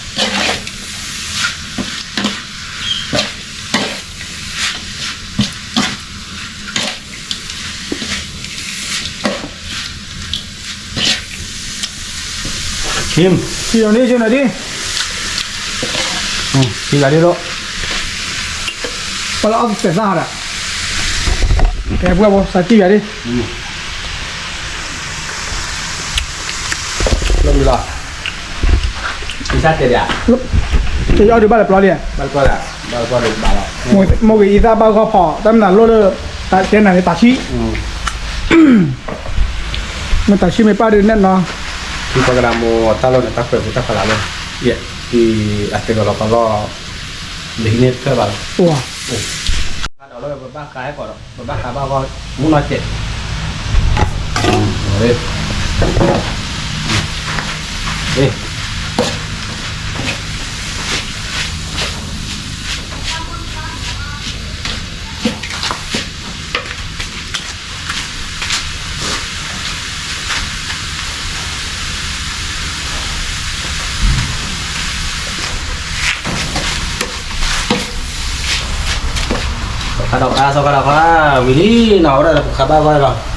ชิม ชิมหน่อยดิ ชิมหน่อยดิ อืม ชิมหน่อยดิลูก ပှၤလၢအီၣ်သဲးသၣ်ဒီး ကဲပှၤဘိ စးထံၣ်ယၤဒ် อืม လၢမံၤလီၤ ကစၢ်တဲဒၣ် တယီဒုးဘၣ်လၢပျီလံ ဘၣ်လၢပျီဒၣ် ဘၣ်လၢပျီဒုးဘၣ်လီၤ မိၢ်ဂ့ၤအံသၣ်ဘၣ်ဂီၢ်ဖီၣ် တၢ်မနုၤလိၣ်လၢ တၢ်တဲနၤန့ၣ်တၢ်ဆံၣ် မ့ၢ်တၢ်ဆံၣ်မ့ၢ်ပၢ်ဒုးနဲၣ်နီၤ ဒီးပကဒၣ်မိၢ်တၢ်လိၣ်န့ၣ် တၢ်ခွဲးပူၤတၢ်ဖးလၢ်လၢ ယဲ အတဂီၤလီၤကလီၢ် လၢဟံးန့ၢ်တဖျၢၣ်ဘၣ်လီၤ ဒီးလၢပဘၣ်ဃးဟဲကီးဒီး ပဘၣ်ဃးဘၣ်ဂီၢ် မူနီၢ်စဲး စီၤခါဒီးခါ စီၤခါဒီးခါ ဝံၤလံနီၤ ဝဲဒၣ်လၢပခးဘၣ်ဂီၢ်လီၤ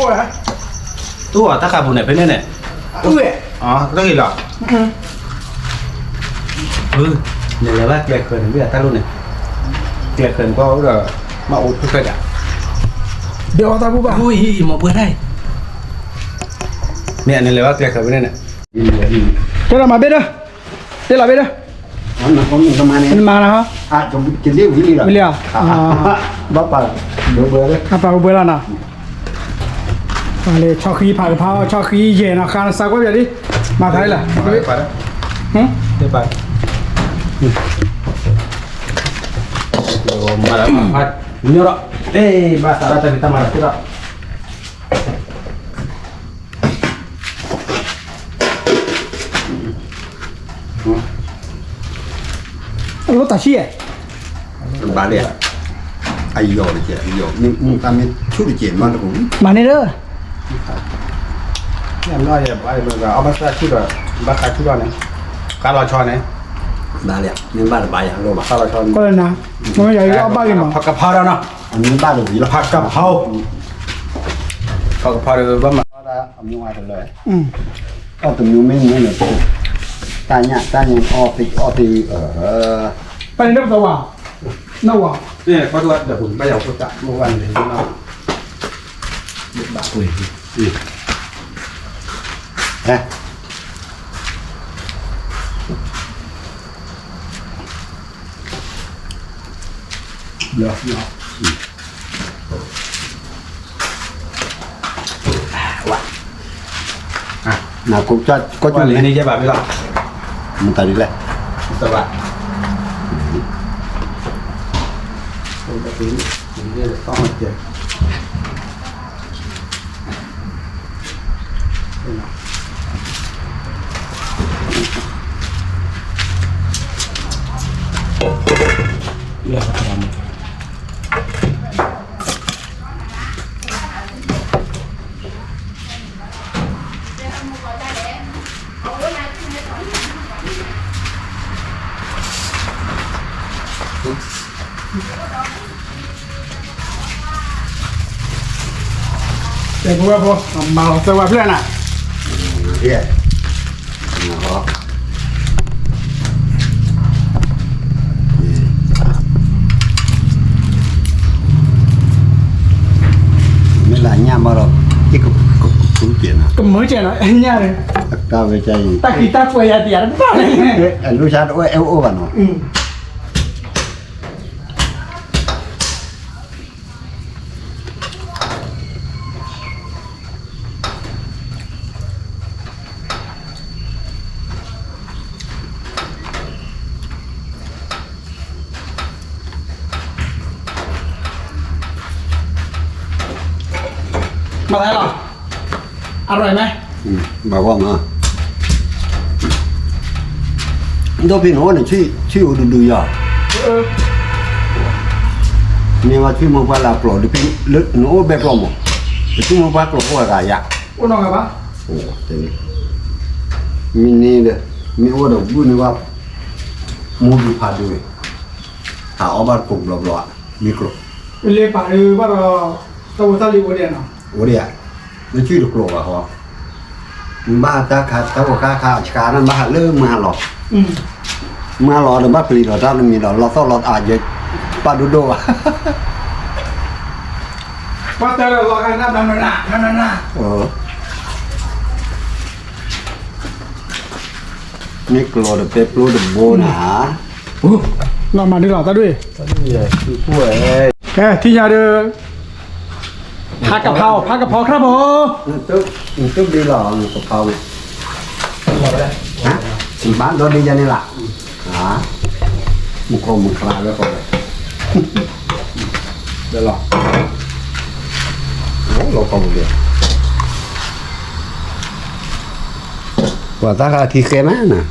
တူၢ်အီၤတၢ်ဃးပူၤန့ၣ် ဖဲန့ၣ်န့ၣ်, တဂ့ၤလီၤ, နလဲၤဘၣ်ကျဲဃၢၤန့ၣ် မ့ၢ်အတၢ်လိၣ်န့ၣ်, ကျဲဃၢၤန့ၣ် ကွၢ်အိၣ်ဒီး မ့ၢ်အိၣ်ဖုၣ်ဃဲဒၣ်, ဒီးအီၣ်တၢ်ဘူၣ်ဘၣ်, မ့ၢ်အနလဲၤဘၣ်ကျဲဃၢၤဖဲန့ၣ်န့ၣ်, တဲဒီးမၤဘ့ၣ်ဒီး, တဲလီၤဘ့ၣ်ဒီး, မၤနၤ, ဝံၤလံ, ဘၣ်ပာ်ဘၢဘၢလီၤနီၤ, ဆီၣ်ဃံဖးကဖီ, ဆီၣ်ဃံယဲၢ်နီၤ, ဃါနစါကွၢ်ပၠးလံ, မၤဖးလၢ်, မၤလၢဖး, ညီဒီး, ဘၣ်သးဒၣ်တၢ်ဖံးတၢ်မၤလၢ်သ့ဒီး အလိၣ်တၢ်ဆံၣ်, ဘၣ်လံ, အယီၤတကဲး, အယီၤ, မ့ၢ်တၢ်မ့ၢ်ဆူၣ်တကဲးမးတပူၤ, မၤန့ၣ်ဒီး, အဘၣ်ဆူၣ်ဒီး, ဘၣ်ဃါဆူၣ်ဒီးန့ၣ်, ဃါလီၤဆီန့ၣ်, ဘၣ်လံ, မ့ၢ်ဘၣ်တဘၣ်ယၤလိၣ်ဘၣ်, ဃါလီၤဆီန့ၣ်, ဖးကဖီဒီးနီၤ, ဖးကဖီဒီးဘၣ်မၤ, အမ့ၢ်ဝဲတလၢ အီၣ်တမံၤမ့ၢ်န့ၣ်, တၢ်ညၣ်တၢ်ညၣ်အီၣ်သ့အီၣ်သ့, ပၢ်န့ၣ်ပသဝါ, နဝါ, ဘၣ်ယၤဖိတၢ်မိၢ်ဝါန့ၣ်, ဘၣ်ကွံာ်, ဝါ, နကိးကၠီန့ၣ်, မတၤဒ်လဲၣ်, တဘၣ်, တဲဖိဝဲဖိ, မၤလီၤသၢဝဲဖျၢၣ်နၤ, မ့ၢ်လၢညၣ်မးဒီး, ကမၢကဲနီၤ, ညၣ်, တၢ်ဃံတၢ်ကွဲးယၤတယၤတဘၣ်, အလူၢ်ဆါတအိၣ်အဲၣ်အိၣ်ဘၣ်နီၤ. မၤသးလီၤ, အရိၣ်မဲ, ဘၣ်ဂီၢ်မး, ဒီးဖဲနအိၣ်န့ၣ် ဆံၣ်အိၣ်ဒူဒူယၤ, မ့ၢ်ဝဲဆံၣ်မိၢ်ပှၢ်လၢကျိာ်ဒ်ဖဲ, နအိၣ်ဘဲကျိာ်မး, ပဆံၣ်မိၢ်ပှၢ်ကျိာ်အိၣ်ဝဲဂၤယၤ, အိၣ်နီၢ်ဂၤဘၣ်, မ့ၢ်န့ၣ်ဒီး, မ့ၢ်အိၣ်ဒီးဘုၣ်န့ၢ်ဝဲ, မိၢ်ဒူဖးဒိၣ်, ဟးအီၣ်ဘၣ်တကိးဘျီဘျီ, မ့ၢ်ကျိာ်, လၢပာ်လၢဘၣ်ဒီး, တၢ်ဖိတၢ်လံၤအိၣ်ဒံးနီၤ, အိၣ်ဒံးဧါ, လၢဆံၣ်တကျိာ်ဘၣ်ဃီ, ဘၣ်တၢ်ခးတၢ်ဖိခါခါဆှါန့ၣ် ဘၣ်ဟးလၢမုၢ်ဟါလီၤ, မုၢ်ဟါလီၤဒီးဘၣ်ပျံၤဒီးတၢ်တမံၤဒီး လီၤသီၣ်လီၤအါယဲ, ပၢ်ဒိၣ်ဒိၣ်ဘၣ်, ပှၤတဲလီၤလီၤခါနနနနန, မ့ၢ်ကျိာ်ဒီးပဲပျိတဘိနၤ, လီၤမၤဒုလီၤတၢ်ဒွဲၣ်, ကဲထံၣ်ညါဒီး, ဖးကဖီ, ဖးကဖီခရၣ်ဖိ, နတဘျ့လီၤ နကဖီဝဲ, ဘၣ်ဒီဒ်ယၤန့ၣ်လၢ, မူခိၣ်မူခရၣ်လၢကီၢ်ဝဲ, လၢလီၤ, လီၤကီၢ်ပူၤလံ, ပှၤတၢ်ဃာ်ထံဃဲမးနၤ, ဒ်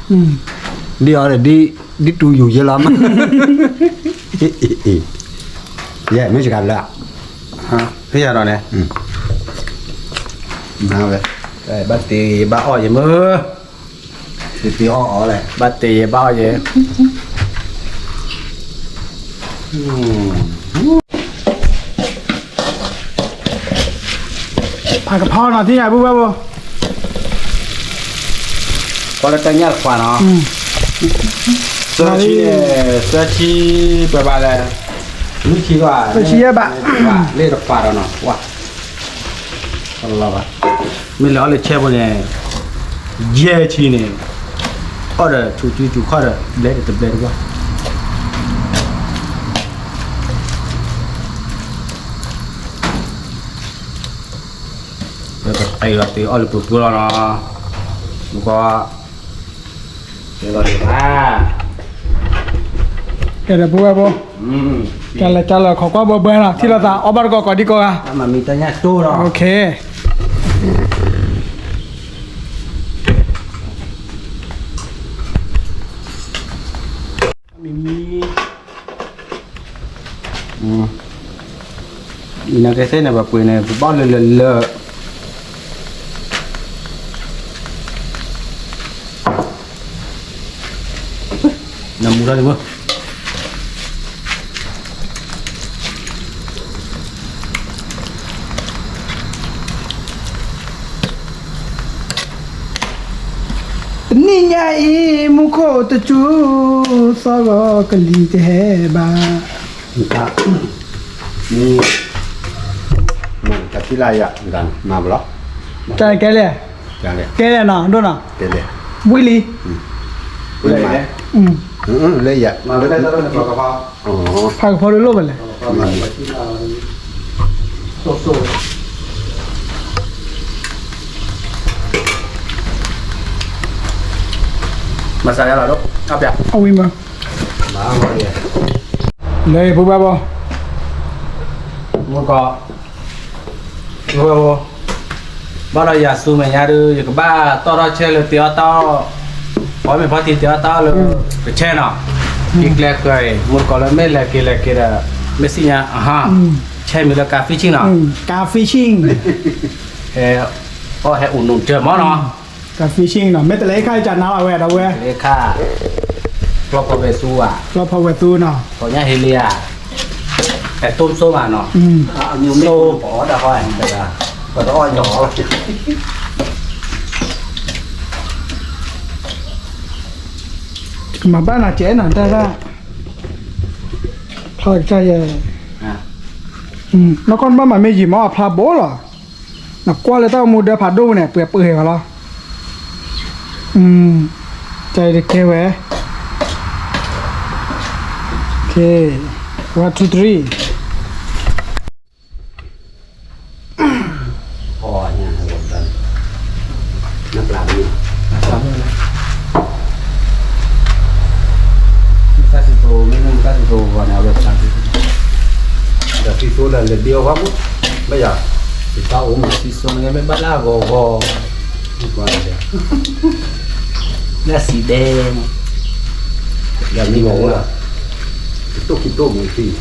အီၤဒီး, ဒ်တူယူၤယဲလီၤမး, ယဲမ့ၢ်စကၤလၢ, ဖဲယၤဒီးန့ၣ်, ဝဲ, ဘၣ်တ့ဘၣ်အီၣ်ယဲမ့ၢ်, တ့အီၣ်အီၤလဲၣ်, ဘၣ်တ့ယဲဘၣ်အီၣ်ယဲ, ဖ ကဖီနီၤ ထံၣ်ညါ ပုၢ်ဘၣ်ဘိ ကွၢ်လၢတၢ်ညၣ်တခွးနီၤ, သၢဆံန့ၣ် သၢဆံ ပှဲၤဘၣ်လဲၣ်, လွံၢ်ဆံဘၣ်, သၢဆံယဲၢ်ဘၣ်, လ့ၣ်တခွးဒီးနီၤ, ဝါ, လီၤဘၣ်, မ့ၢ်လဲၤအီၣ်လၢဆဲဖိန့ၣ်, ယဲၢ်ဆံန့ၣ်, အီၣ်ဒီးဆူၣ်စုဆူၣ်ခီၣ်ဒီး ဘျဲၣ်တဘျဲၣ်တကွၢ် ပကတ့လီၤတ့အီၣ်လၢပှဲၤပှဲၤလီၤနီၤ, မူကီၢ်, တ့လီၤတ့ဘၣ်, ကဲဒီးပုၢ်ဝဲၢ်ဖိ, ကလဲၤကလဲၤခီကွၢ်ဘၢဘၢနီၤ ထံၣ်လိာ်သးအီၣ်ဘၣ်တကီၢ်ကိးဒံကိးဂၤ, မၤမံတၢ်ညၣ်တိၢ်လီၤ, မံမံ အံၤ နကသ့ၣ်န့ၣ် ပှဲၤပှဲၤန့ၣ် ပဘၣ်လၢလၢလၢ နမူထီၣ်န့ၣ်မ့ၢ် တနံၤညါအံၤ မူခိၣ်တစူၤ သီၣ်ဂီၤကလံၤတဟဲဘၣ်, မ့ၢ် မ့ၢ် တၢ်ထံၣ်လၢယၤ မၤဘၣ်လီၤ, တၢ်ကဲလဲၣ်, ကဲလဲၣ်နီၤ ဒိၣ်နီၤ, ဝံၤလံ, လၢယၤ, ဖးကဖီဒိၣ်လိၣ်ဘၣ်လဲၣ် မၤစၢၤယၤလီၤဒိၣ်, အဝံၤမး, လၢယဖိဘၣ်ဘီ, မူကီၢ်, ဘၣ်ဒီးယၤဆူမဲာ်ညါဒုး ယကဘၣ်တီၣ်ထီၣ်ဆဲလၢတ့အီၣ်တၢ်အီၣ်, ပှၤမ့ၢ်ဖီထံတ့အီၣ်တၢ်အီၣ်လၢ ကဆဲနီၤ, ယကျဲဃၢၤအံၤ မူကီၢ်လၢမ့ၢ်လဲၤက့ၤလဲၤက့ၤဒီး မ့ၢ်စံၣ်ညါအဟါ, ဆဲမံၤလၢကါ fishing နီၤ, ကါ fishing, ဟဲအီၣ်ဟဲအိၣ်နိၣ်တၢၢ်မးနီၤ, ကါ fishing နီၤ, မ့ၢ်တလဲၤခါအံၤကနါလီၤဝဲဒီးဝဲ, တလဲၤခါ, ကျီၢ်ဖီဝဲသူဧါ, ကျီၢ်ဖီဝဲသူနီၤ, ပီညါဟ့လံဧါ, အဲၣ်တိၢ်စိမးနီၤ, စိပအီၣ်ဒၣ်ဃီ, ပတအီၣ်ညီလီၤ ကမၤဘၣ်နၤကဲနီၤ တၢ်တၢ်, ဖျါကစၢ်ယဲ, နီၢ်ကီၢ်နဘၣ်မၤမ့ၢ်ယံာ်မးအဖျါဘိလီၤ, နကွၢ်လၢတၢ်အိၣ်မူဒၢဖးဒိၣ်ပူၤန့ၣ် ပှဲၤပှဲၤဂၤလီၤ, ကဲတကဲဝဲ, one two three. ဒီးသံသိဒီးလဲၤဘ့အီၣ်ဝဲမး, ဘၣ်ယၤ, သံသိန့ၣ်မ့ၢ်ဘၣ်လၢအဂီၤဂီၤ, လၢစံးဒဲ, ဒီးမံဂီၤဝဲ, ကတိၢ်ခံတိၢ်မူခံ တၢ်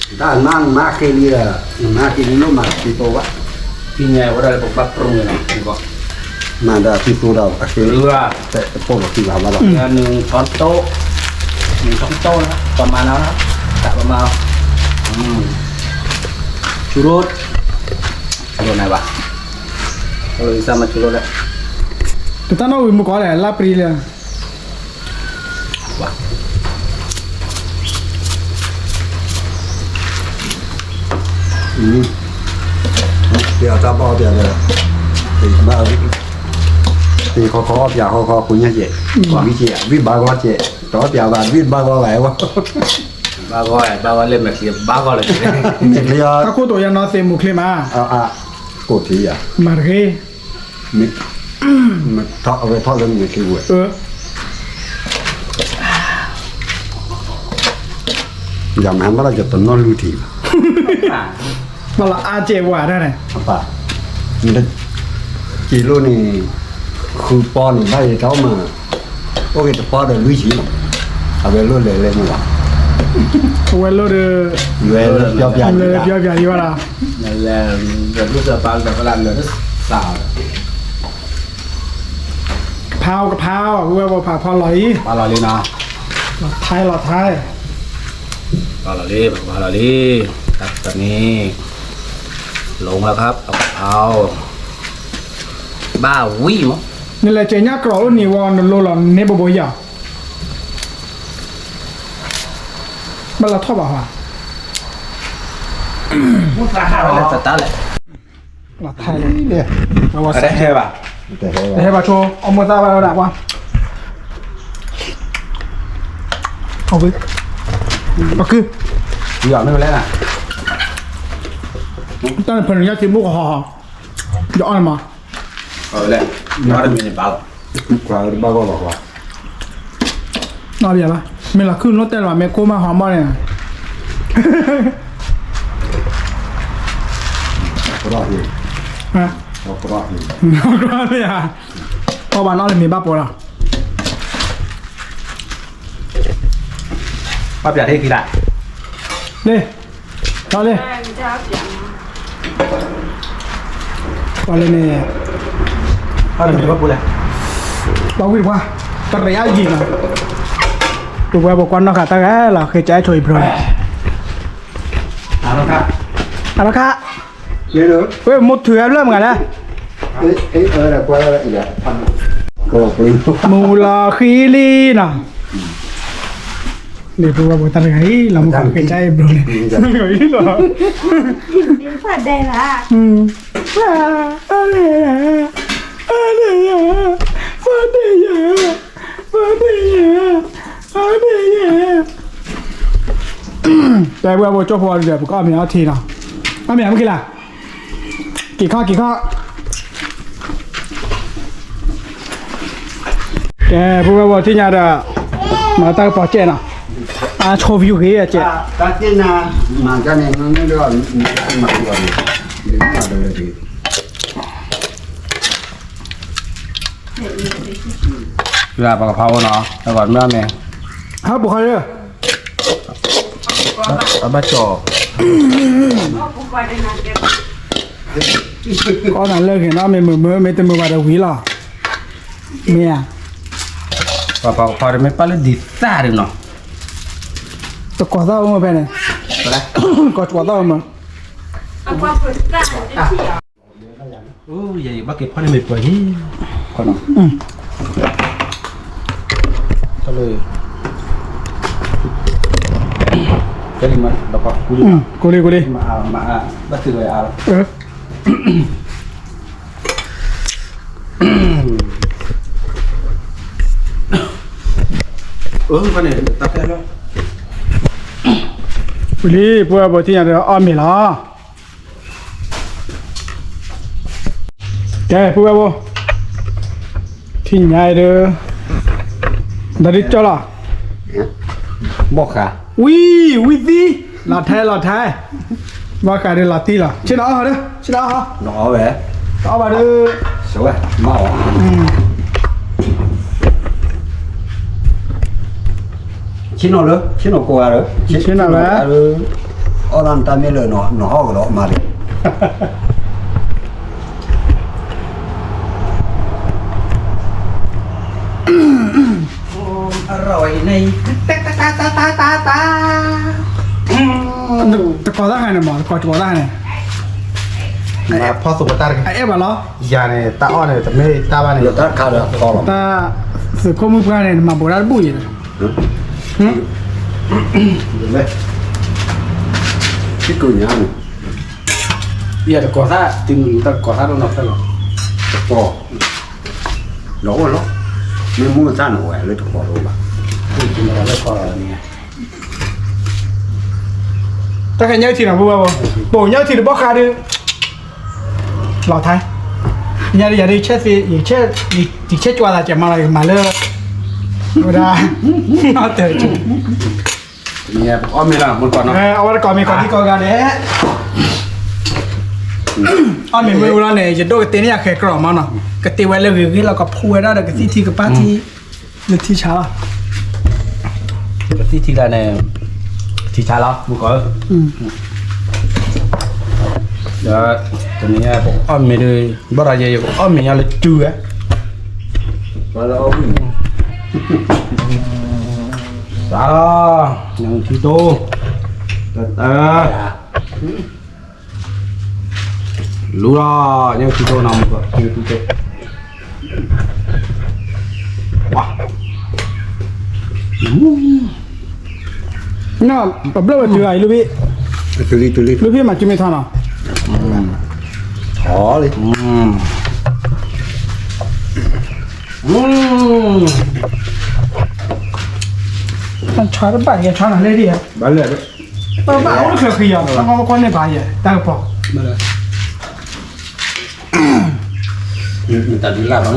နါနမါက့ၤလံဒီး, နမါက့ၤလံလိၣ်မၤသံသိဘၣ်, သ့ၣ်ညါဝဲဒၣ်လၢပကဘၣ်ပြူန့ၣ်လီၤ, မၤဒီးသံသိဒီးအဃ့, တပိၢ်လီၤသံဘၣ်ဘၣ်လီၤ, နထီၣ်တိၢ်, နထီၣ်တိၢ်, ပမၤနီၤ, တၢ်ပမၤ, ဆူရိၣ်, ဆူရိၣ်န့ၣ်ဘၣ်, ဆူရိၣ်လဲၣ်, တတၢ်နီၣ်ဝံၤမူကီၢ်လဲၣ် လၢပြံလဲၣ် ပအတၢ်ဘၣ်အီၣ်ပၠးဒီး, ဘၣ်, ပခီခီအီၣ်ပၠးခီခီ ပူၤညါကဲး, ဝံကဲး ဝံဘၣ်ဂီၢ်ကဲး, တအီၣ်ပၠးဘၣ် ဝံဘၣ်ဂီၢ်ဘၣ်ဝဲ, ဘၣ်ဂီၢ် ဘၣ်ဂီၢ်လၢမဲာ်ချံ ဘၣ်ဂီၢ်လၢ, မဲာ်ချံ, တၢ်ခိၣ်တိာ်ယၤနီၢ်သ့ၣ်မူချ့မး, ကိၣ်ထံယၤ, မၤတဂ့ၤ အဝဲထီၣ်လၢမဲာ်ချံဝဲ, ယမၤဘၣ်ဒီးယတနီၣ်လူထံၣ်ဘၣ်, ဘၣ်လီၤအါကဲးဝဲဒၣ်န့ၣ်, က့ၤလိၣ်န့ၣ်, ဃုပီန့ၣ် ဘၣ်ယထီၣ်မး, အိၣ်က့ၤတပီဒီးလွံၢ်ဆံ, အဝဲလိၣ်လဲၤလဲၤမးလီၤ, အဝဲလိၣ်ဒီး, လွဲလၢပျီပျး, လွဲလၢပျီပျးလံဘၣ်လီၤ, လဲၤ, လၢဒူၣ်စၢၤပာ်လၢပလၢ်လၢာ်, ကဖးအီၤကဖးအီၤ ဝဲဝဲဖးဖီလီၤလံ, ဖးလီၤလံနီၤ, လီၤထဲလီၤထဲ, ဖးလီၤလံ ဖးလီၤလံ, တၢ်တမံၤ, ลงแล้วครับ เอา บ้าวิม နလဲၤကဲညၣ်ကြီၤအိၣ်န့ၣ်ဝံၤ နလိၤလီၤန့ၢ်ဘိဘိယၤ, ဘၣ်လီၤထီၣ်ဘၣ်ဟါ, လီၤထီၣ်လၢ တဟဲဘၣ်, တဟဲဘၣ်ဆိ အမိၢ်သၣ်ဘၣ်ဝဲဒၣ်ကွၢ်, အကု, တၢ်န့ၣ်ဖဲန့ၣ်ညၣ်ထံမူကဟီဟီ, ယအီၣ်န့ၣ်မး, ဘၣ်လီၤ, မ့ၢ်လီၤခုၣ်နီၢ်တဲလီၤ မ့ၢ်ကိၢ်မးဟီမးန့ၣ်, အီၣ်ဘၣ်နီၢ်လၢမ့ၢ်ဘၣ်ပိာ်လီၤ, ဘၣ်ပျးထံၣ်ခံလၢ်, လ့, ထီၣ်လ့, ပှၤလၢန့ၣ်, ပှၤဝံၢ်တပှၢ်, တရံးအါယံၤနီၤ, ပဝဲပကွၢ်နီၢ်ဃာ်တၢ်ဂၤလီၤ ဃ့ကအဲၣ်ထိးအံၤဘျီန့ၣ်, အါထီၣ်ခါ, ဝဲမိၢ်ထုးအဘျၢမုၢ်ဂၤလဲၣ်, မူလီၤဃံလံနီၤ န့ၣ် ပဝဲပတၢ်တဂၤအံၤ လီၤမူခိၣ်က့ၤကါအံၤဘျီန့ၣ်, လီၤ, ဖးဒဲးလၢ, ဖးဒဲးယၤ, ဖးဒဲးယၤ, ဖးဒဲးယၤ, ဖးဒဲးယၤ, တဲပဝဲပကၠိဖိအီၤဒီး ပကအီၣ်မ့ၤအီထံနီၤ, အီၣ်မ့ၤအမုၢ်က့ၤလၢ် က့ၤခီၣ်က့ၤခီၣ်, ကဲ ပဝဲပထံၣ်ညါဒီး, မၤတၢ်ကပီၤကဲနီၤ, အဆိ view ဂ့ၤကဲ, တၢ်က့ၤနၤ, မၤကန့ၣ်, ပှၤကဖးအိၣ်နီၤ, တဂီၤမ့ၢ်အီၣ်မ့ၤ, ဟးပိာ်ခါလၢ အဘၣ်ကၠီၣ်, ကီၢ်နၤလၢဂ့ၤနီၤ မ့ၢ်မုာ်မုာ် မ့ၢ်တမုာ်ဘၣ်ဒီးဝံၤလီၤ, မ့ၢ်ဧါ, ပှၤပှၤပှၤတမ့ၢ်ပၢ်လၢဒ်သၣ်ဒုးနီၤ, တကိးသၣ်အိၣ်မးဖဲန့ၣ်, ကိးသၣ်အိၣ်မး, ယဘၣ်က့ၤဖီၣ်န့ၢ်မ့ၢ်ပှၤယံၤ, တၢ်လၢ, ကိးလံ ကိးလံ, မၤအါ, ဘၣ်သုးဝဲအါလီၤ, လံ ပဝဲပထံၣ်ညါဒီးအီၣ်မ့ၤလီၤ. ကဲ ပုၢ်ဝဲၢ်ဖိ, ထံၣ်ညါအံၤဒီး, ဒီးဒ်ကၠီလီၤ, ဘီၣ်ဃး, ဝံၤ ဝံၤသံ, လီၤထဲ လီၤထဲ, ဘီၣ်ဃးဒီးလီၤသံလီၤ, ဆ့ၣ်နီၤအီၣ်ဟီဒီး ဆ့ၣ်နီၤအီၣ်ဟီ, နအီၣ်ဝဲ, အီၣ်ဘၣ်ဒီး, ဝဲ, မၤအီၣ်, ဆ့ၣ်နီၤလၢ ဆ့ၣ်နီၤကိးဂၤဒီး, ဆ့ၣ်နီၤဝဲ, အီၣ်လၢနတၢ်မ့ၢ်လၢနဟီၣ်ကဒီးမၤဒီး တကိးတၢ်ဟဲန့ၣ်မး တကိးတကိးတၢ်ဟဲန့ၣ်, ဖီၣ်သူပတၢ်တဂ့ၤ, အဲၣ်ဘၣ်လီၤ, ယၤန့ၣ် တၢ်အီၣ်န့ၣ် တမ့ၢ်တၢ်ဘၣ်န့ၣ်, တၢ်သုးခိၣ်မုၣ်ပှၢ်န့ၣ် နမၤဘူးတၢ်တဘူၣ်အံၤ, ယတကိးသၣ်, တကိးသၣ်နီတဖျၢၣ်လီၤ, တကိး, ဒီးအိၣ်လီၤ, မ့ၢ်မူသၣ်န့ၣ်ဝဲလၢတကိးတအိၣ်ဘၣ်, တၢ်ခဲညၣ်ထံနီၤ ပူဝဲ, ပိာ်ညၣ်ထံတဘီၣ်ဃးဒီး, လီၤထဲ, ညါဒ်ယၤဒ်ဆဲးသ့, ယဆဲးကွၢ်သးကဲမးလီၤ ယကမၤလၢ, ဝဲဒၣ်, အီၣ်မ့ၤလီၤ, အဝဲတကိးမ့ၤကိးဒံကိးဂၤဒဲး, အီၣ်မ့ၤမ့ၢ်ဝဲလီၤန့ၣ် ယဒိၣ်ကတ့န့ၢ်ယၤဃဲၤကြီမးနီၤ, ကတ့ဝဲလၢဂ့ၤဂ့ၤလီၤ ကဖိဝဲဒၣ်ဒီးကသံၣ်ထံကပၢ်ထံ လၢထံဆါလီၤ, ကသံၣ်ထံလၢန့ၣ်, ထံဆါလီၤ မုၢ်ကီးဧၢ, ဒီး, တနံၤညါပကအီၣ်မ့ၤဒီး, ဘၣ်ဒီးယဲယကအီၣ်မ့ၤညါလၢတုၤဧါ, စးလီၤ, နထံတိ, အၢ, အၢ လူၤလီၤ, ညၣ်ထူတိၢ်နီၤ မူကီၢ် ညၣ်ထူတိၢ်, ဝါ, နီၢ် ပဘျၢၣ်ဝဲတုၤလီၤအံၤ လူၤဖံ, တုၤလံ တုၤလံ လူၤဖံမၤကၠူမ့ၢ်ထီနီၤ, ထီလံ, တၢ်ဆီတဘၣ်ယဲ ဆီနၤလဲၣ်ဒ်ယဲ, ဘၣ်လဲၣ်, ပဘၣ်အိၣ်တချၢဃံယီၤ တၢ်ကီကွၢ်န့ၢ်ဘၣ်ယဲ တၢ်ကပီၤ တၢ်ဒုးလၢ်လီၤ,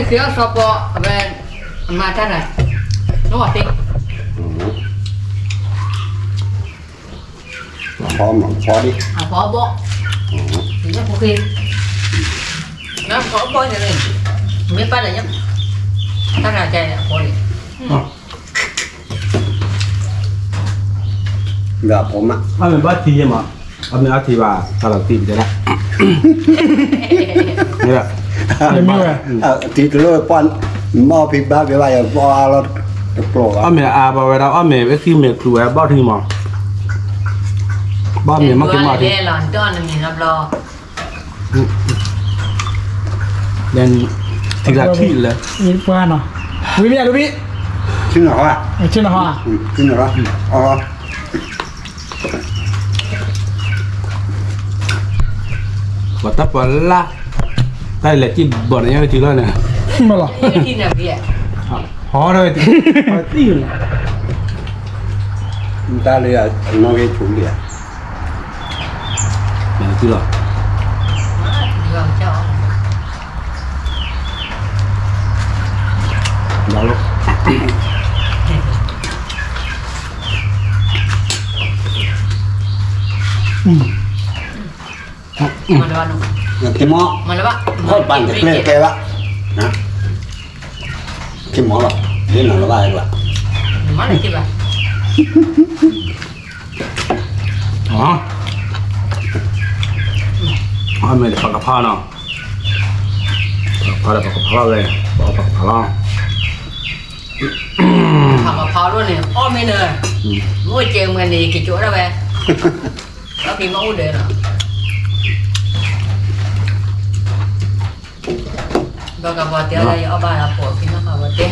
စီၤပီ အဝဲ အမၤတၢ်တၢ် နီၢ်ဝဲသ့ၣ်, အဖီမၤဖီဒံး အဖီဘီ, ညၣ်ဖိဃ့, နဖီဘီန့ၣ် မ့ၢ်ပၢ်ဒီးညၣ် တၢ်တၢ်ကဲအဖီန့ၣ် ဒီးအဖိမး အမ့ၢ်ဘၣ်ထံယဲမး, အမ့ၢ်အထံဘၣ် တၢ်လီၤတံၢ်ပတဲဒၣ်, မ့ၢ်ဝဲ, ထံတလိၣ်ပှၢ်, မ့ၢ်ဖံဘၣ်ဖံဘၣ်ယၤ ဘီအါလီၤတကျိၤဘၣ်, အမ့ၢ်အါဘၣ်ဝဲဒၣ် အီၣ်မ့ၢ်ဝဲသံမ့ၢ်ချုးဝဲ ဘီၣ်ထံမး, ဘီၣ်မ့ၢ်မ့ၢ်က့ၤမီၢ်ထံ လၢ ထံလၢထံလၢ ပှၤနီၤ, ဝံၤမ့ၢ်ယၤလူၤဘံၣ်, ဆ့ၣ်နီၤဟီ, ဆ့ၣ်နီၤဟီ, ဆ့ၣ်နီၤဟီ, ပှၤတၢ်ပှၤလၢ်, တၢ်လဲၤကံၣ်ဘီၣ်န့ၣ် ညါဝဲတုၤလီၤန့ၣ်, မ့ၢ်လီၤ, ဟီထီၣ်ဝဲတုၤ, သံၣ်န့ၣ်, တၢ်လၢအနီၣ်ဂံၢ်ဆူလံဧါ, တုၤလီၤ လီၤလီၤ, က့ၤမီၢ်, ခီၣ်ပၢ်တကျဲတဲဘၣ်, က့ၤမီၢ်လီၤ, ဒ်နီၤလီၤဘၣ်လၢၤဘၣ်, အီၣ်မ့ၢ်ပကဖးနီၤ, ပကဖးဒီးပကဖးလီၤဝဲ, ပကဖးလီၤ, ပကဖးလီၤန့ၣ် အီၣ်မ့ၢ်နၤ, မ့ၢ်ကဲမ့ၢ်န့ၣ် ကကၠိဒၣ်ဝဲ, အီၣ်ဖံမ့ၢ်အိၣ်ဒီးနီၤ ဒီးကဘီတဲလၢယအီၣ်ဘၣ်ဒီးပိာ်ဖံနီၢ်ကဘီတဲ,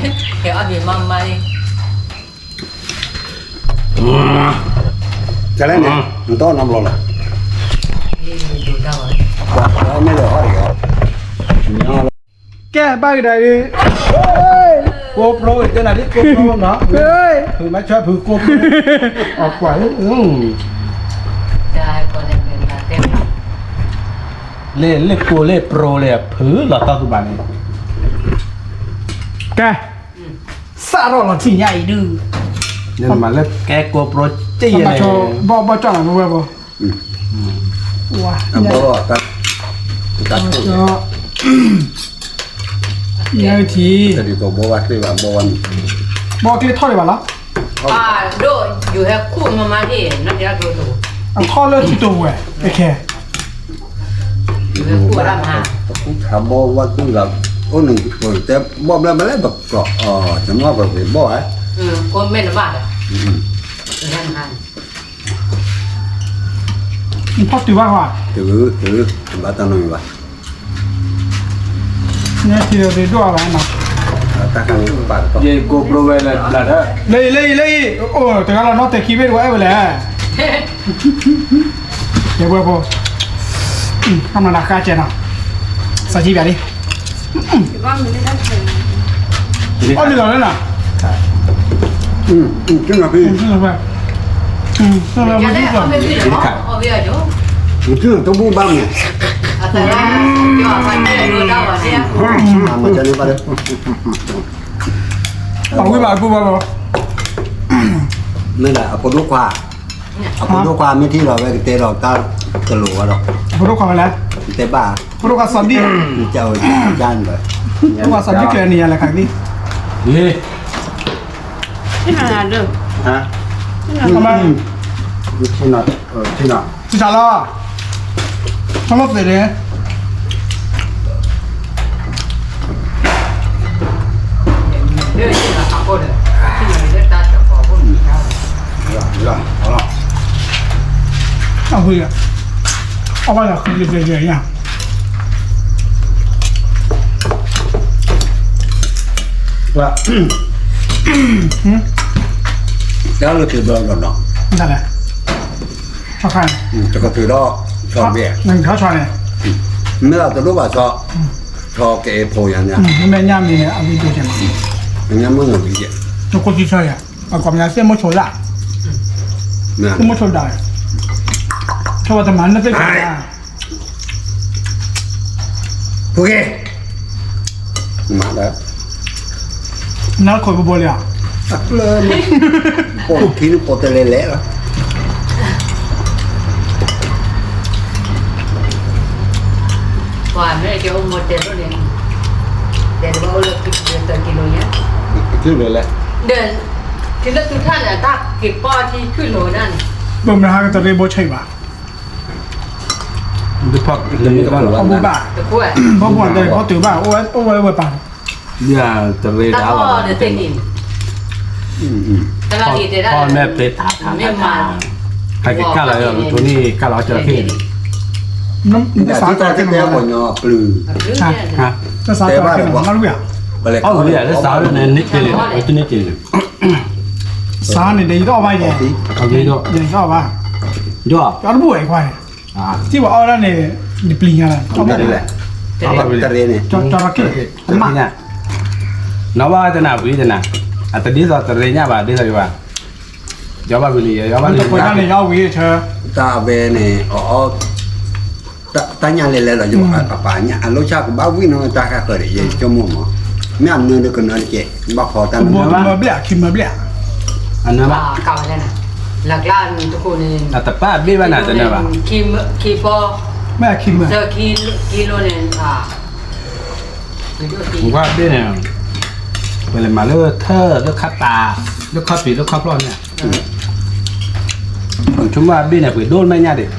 ယအီၣ်ဖံမးမးလံ, ကလဲၣ်န့ၣ် နတီၢ်နီတဘျီလီၤ, ဒိၣ်တၢ်ဘၣ်, မ့ၢ်လၢအီၣ်ဒီး, ကဲ ဘၣ်ကဒါဒုး, ကိးပရိတဲနၤဒ်ကိးပရိနီၤ, ဖုမၤဆွဲဖုကိးပရိ, အကွၢ်, လၢလၢကိးလၢပရိလၢဖုလီၤတၢ်သူဘၣ်န့ၣ်, ကဲ, စးထီၣ်လီၤထံၣ်ညါအံၤဒုး, ကဲကိးပရိတ့ၢ်ယဲ, ဘီၣ်ဘီၣ်ကၠီၣ်လီၤဝဲဘီ ဝါ, ဘီၣ်, ညၣ်ထံ, ဘီၣ်ကျ့ထီၣ်ဒံးဘၣ်လီၤ, အထီၣ်လၢထံတဝဲ, တခဲ, ဘီၣ်ဘျဲၣ်ဘျဲၣ်, ဖီၣ်တုၤဘၣ်ခွါ, တုၤ, တုၤ, ဘၣ်တၢ်နီၢ်မံၤဘၣ်, န့ၣ်ထံဒီးဒိၣ်အါဘၣ်နီၤ, ယကိးပရိဝဲလၢဘျၣ်ဒီး, လၢအံၤ လၢအံၤ လၢအံၤ, အိၣ်တဂၤလီၤနီၢ်တဲာ်ခံဘ့ၣ်တဝဲအဲၣ်ဝဲလဲၣ်, ယဲၢ်ဘှဲဖိ, အမၤနၤဃါကဲနီၤ, စးကံပၠးလံ အီၣ်လံလီၤလၢနီၤ, ကနၣ်ဖဲ, ကနၣ်တဘူၣ်ဘၣ်မ့ၢ်, အဝံၣ်ဘၣ်အဘူၣ်ဘၣ်လီၤ, မ့ၢ်ဒၣ်အဖိဒိၣ်ခွါ, အဖိဒိၣ်ခွါမ့ၢ်ထံၣ်လီၤဝဲကတဲလီၤတၢ်ကလိၤဝဲဒီး, အဖိဒိၣ်ခွါဝဲလဲၣ်, တဲဘၣ်, ဖိဒိၣ်ခွါစီၤဒံၣ်, ဖိဒိၣ်ခွါစီၤဒံၣ်ကျဲၤန့ၣ်ယၤလဲၤခးသံ, ထံၣ်လီၤ, ထီၣ်လီၤသ့ၣ်န့ၣ် အဃိ, အီၣ်ဘၣ်ဒီးဃုယဲၢ်ယဲၢ်ယဲၢ်ညါ, တၢ်လၢက့ၤဘျီဒီးနီၤ, တၢ်လဲၣ်, တကထုးဒီး, ဆီဘ့ၣ်, နဆီန့ၣ်, မ့ၢ်လၢတဒိၣ်ဘၣ်ဆီ, ဆီကအဲၣ်ဖိညါန့ၣ်, မ့မ့ၢ်ညၣ်မံၤန့ၣ် အဝံၤဒိၣ်ကဲနီၤ, ညၣ်မံၤနီၤဝံၤကဲ, နကိးသံဆီယၤ, အကိးမ့ၢ်သ့ၣ်မိၢ်ဆိဒၣ်, သ့ၣ်မိၢ်ဆိဒၣ်, ဆီဝဲတမၤနသ့ၣ်ဆိဒၣ်, ဖိက့ၤ မၤလၢ နခိးဘိဘိလံဧါ, အကျၢၤမး, ပိာ်ခံန့ၣ်ပိာ်တလဲၤလဲၤလီၤ, ပှၤမ့ၢ်ကအိၣ်မိၢ်တဲလိၣ်န့ၣ်, တဲတဘၣ်အိၣ်လၢခံသၢကံလိညါ, ဒီး ထံလၢသုထၣ်န့ၣ် အတၢ်က့ၤပီၢ်ထံခုၣ်လိၤဒၣ်န့ၣ်, ဘၣ်မနုၤဟဲကတရံးဘိဆံးဘၣ် တမ့ၢ်တဘၣ်လီၤ, ဘၣ်, ဘၣ်ဘၣ်တဲ ဖီတုၤဘၣ်, အိၣ်ဝဲအိၣ်ဝဲပၢ်, တရံးဒၣ်လီၤ, ဖီမ့ၢ်ပျ့ၤထးထးထး, ဟဲက့ၤကၢ်လီၤ, ထိၣ်န့ၣ်ကၢ်လီၤကၠီၤခ့ၣ်န့ၣ်, တစးကၢ်ခ့ၣ်န့ၣ်, တစးကၢ်ခ့ၣ်န့ၣ်, အီၣ်ဝံၤဧါ, တစးန့ၣ်န့ၢ်က့ၤလံ, ဝဲတန့ၢ်က့ၤလံ စးန့ၣ်ဒီးယတအီၣ်ဘၣ်ယဲ, ယတအီၣ်ဘၣ်, ယတအီၣ်ဘၣ်, ယတဘူၣ်ဝဲခွါန့ၣ်, ထံၣ်ပှၤအီၣ်ဒၣ်န့ၣ်, ယပျံၤညါလီၤ, တရံးန့ၣ်, ကၠီၤရက့ၣ်, နီၢ်ဘၣ်တနၤဝံၤတနၤ, အတဒ်သိးတရံးညါဘၣ် ဒ်သိးယဘၣ်, ယဘၣ်ဝံၤလံ, ယဘၣ်လံ, န့ၣ်, တၢ်ဝဲန့ၣ်, တၢ်ညၣ်လဲၤလဲၤဒီး ယပာ်ညၣ် အလိၣ်ဆၣ်ကဘၣ်ဝံၣ်နီၤ တၢ်ဃၣ်ဃၢၤဒီး ယဆိကမိၣ်မး, မ့ၢ်အနၢၤဒီးကနၢၤတက့ၢ်, ဘၣ်ဖီတၢ်နၢၤ, အနၢၤဘၣ်, လၢကျါန့ၣ်တခိၣ်န့ၣ်, အတပၣ်ဘ့ၣ်ဘၣ်နၤတနၢၤဘၣ်, ခံပီ, မ့ၢ်ခံမၢ, ခံလိန့ၣ်, ဝဲဘ့ၣ်န့ၣ်, ပလဲၤမၤလၢထၢၣ်လၢခါပာ်, လၢခါပံၤလၢခါဖျီၣ်န့ၣ်, ဆိကမိၣ်အဘ့ၣ်န့ၣ် ပှ့ၤဒိၣ်မဲာ်ညါဒံး,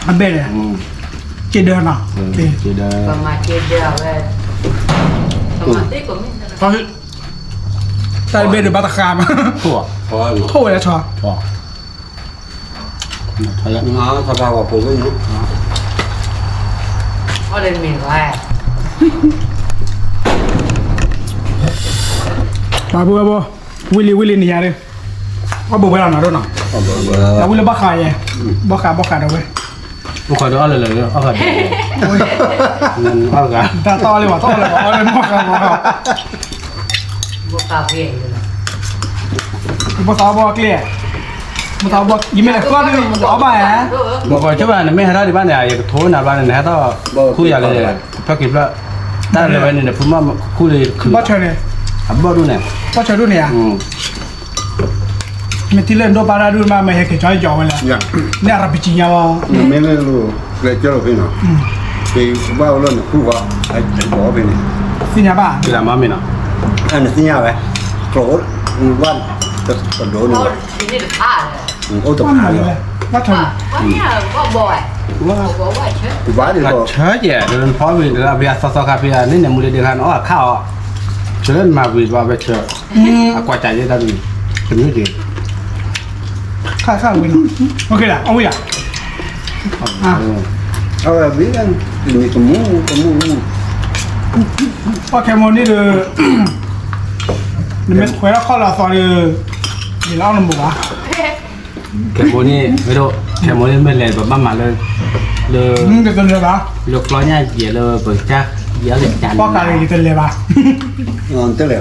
အဘ့ၣ်န့ၣ်, က့ဒၢနီၤ, က့ဒၢ, တၢ်တဘ့ၣ်ဒံးဘၣ်တဃါမး, ထိၣ်ဝဲလၢဆီ, ပှၤဘိဝဲဘိ, ဝံၤလံဝံၤလံန့ၣ်ယၤ, အီၣ်ဘိဝဲလီၤနီၤဒိၣ်နီၤ, ဝံၤလၢဘၣ်ဃးယဲ, ဘၣ်ဃးဘၣ်ဃးဒီးဝဲ, ဘၣ်ဃးဒီးအီၣ်လၢလၢ, တၢ်တအီၣ်လၢပှၤတအီၣ်လၢပှၤ, အီၣ်လၢဘၣ်ဃး, ဘၣ်ဃးဘၣ်ကျဲ, ဘၣ်ဃးဘၣ်, ယမ့ၢ်လဲၤဃီဒုး အီၣ်ဘၣ်ဧါ, ဘၣ်ဃးဆိဘၣ် နမ့ၢ်ဟဲထီၣ်ဒံးဘၣ်န့ၣ် ယကထိနၤဘျီန့ၣ် နဟဲထီၣ်ခူၣ်ယၤလၢ ဖျီၣ်က့ၤဖျီၣ်, တၢ်လၢဝဲန့ၣ် နဖုမီၢ်ခူၣ်လၢယတချုး, ဘၣ်ဆၢန့ၣ်, အဘီၣ်ဒိၣ်န့ၣ်, ဘၣ်ဆၢဒိၣ်န့ၣ်ဧါ, မ့ၢ်ထံၣ်လၢနဒိၣ်ပၢ်တၢ်ဒိၣ်မး မ့ၢ်ဟဲက့ၤကၠီယီၤဝဲလဲၣ်, န့ၣ်အရပစံညါလီၤ, မ့ၢ်လၢကျဲကၢၢ်လီၤဖဲနီၤ, ကဘၣ်အိၣ်လၢနခူၣ်ဃီ, အဘီၣ်ဖဲန့ၣ်, သ့ၣ်ညါဘၣ်, နသ့ၣ်ညါဝဲ, ကျိၤအိၣ်, ဘၣ်, တဒိၣ်န့ၣ်, အိၣ်တဖၣ်လၢ, ဘၣ်ထီၣ်န့ၣ်, ဘၣ်ဆၢကဲၤ ဖီဝံၤ အဘ့ၣ်အသီသီခါဖဲန့ၣ် မူလ့ဒ့ခါန့ၣ် အီၣ်အခါအီၤ, ဆၢလၢနမၤဝံၤဘၣ်ဝဲဆၢ, အကွၢ်ကၢ်ယဲဒၣ်န့ၣ်, တမ့ၢ်က့ၤ, ခါခါဝံၤနီၤ, အဝံၤဧါ, အဝံၤဧါ, တမူတမူ, ပှၤခဲမိၢ်န့ၣ်ဒီး, နမ့ၢ်ခွဲးထီၣ်ခီၣ်လီၤသီဒီး, ယလၢအီၣ်နမိၢ်ဘၣ် ခဲမိၢ်န့ၣ်, မ့ၢ်ဒိၣ်, ခဲမိၢ်န့ၣ်မ့ၢ်လဲၤ ပဘၣ်မၤလၢ, လၢ, လၢကျီညၣ်ယဲၢ်လၢပကစၢ်, ယဲၢ်လၢကစၢ်န့ၣ်, ပှၤကးလၢယတလဲၤဘၣ်, တလဲၤ,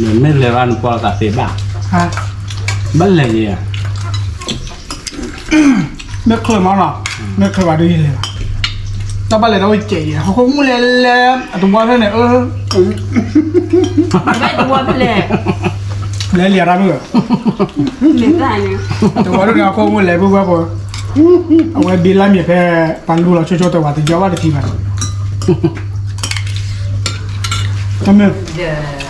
နမ့ၢ်လဲၤဘၣ် နပှၤသးသ့ဘၣ်, ဘၣ်လဲၤယဲၢ် မ့ၢ်ချၢမးနီၤ, မ့ၢ်ချၢဘၣ်ဒုးယလဲၤဘၣ်, တၢ်ဘၣ်လဲၤတၢ်ဝဲကဲးယဲၢ် ဟီၣ်ခိၣ်မုၣ်လဲၤလဲၤ အတဝီဖဲန့ၣ်, လဲၤလံတၢ်မုၣ်, တဝီဒုးန့ၣ် ဟီၣ်ခိၣ်မုၣ်လဲၤဘုဘၣ်ပှၤ, အဝဲဘ့လၢမ့ၢ်ဖဲ, ပှၤလူလီၤဆိဆိတဝီတယီဘၣ်တထံၣ်ဘၣ်, တမ့ၢ်, တဲမ့ၢ်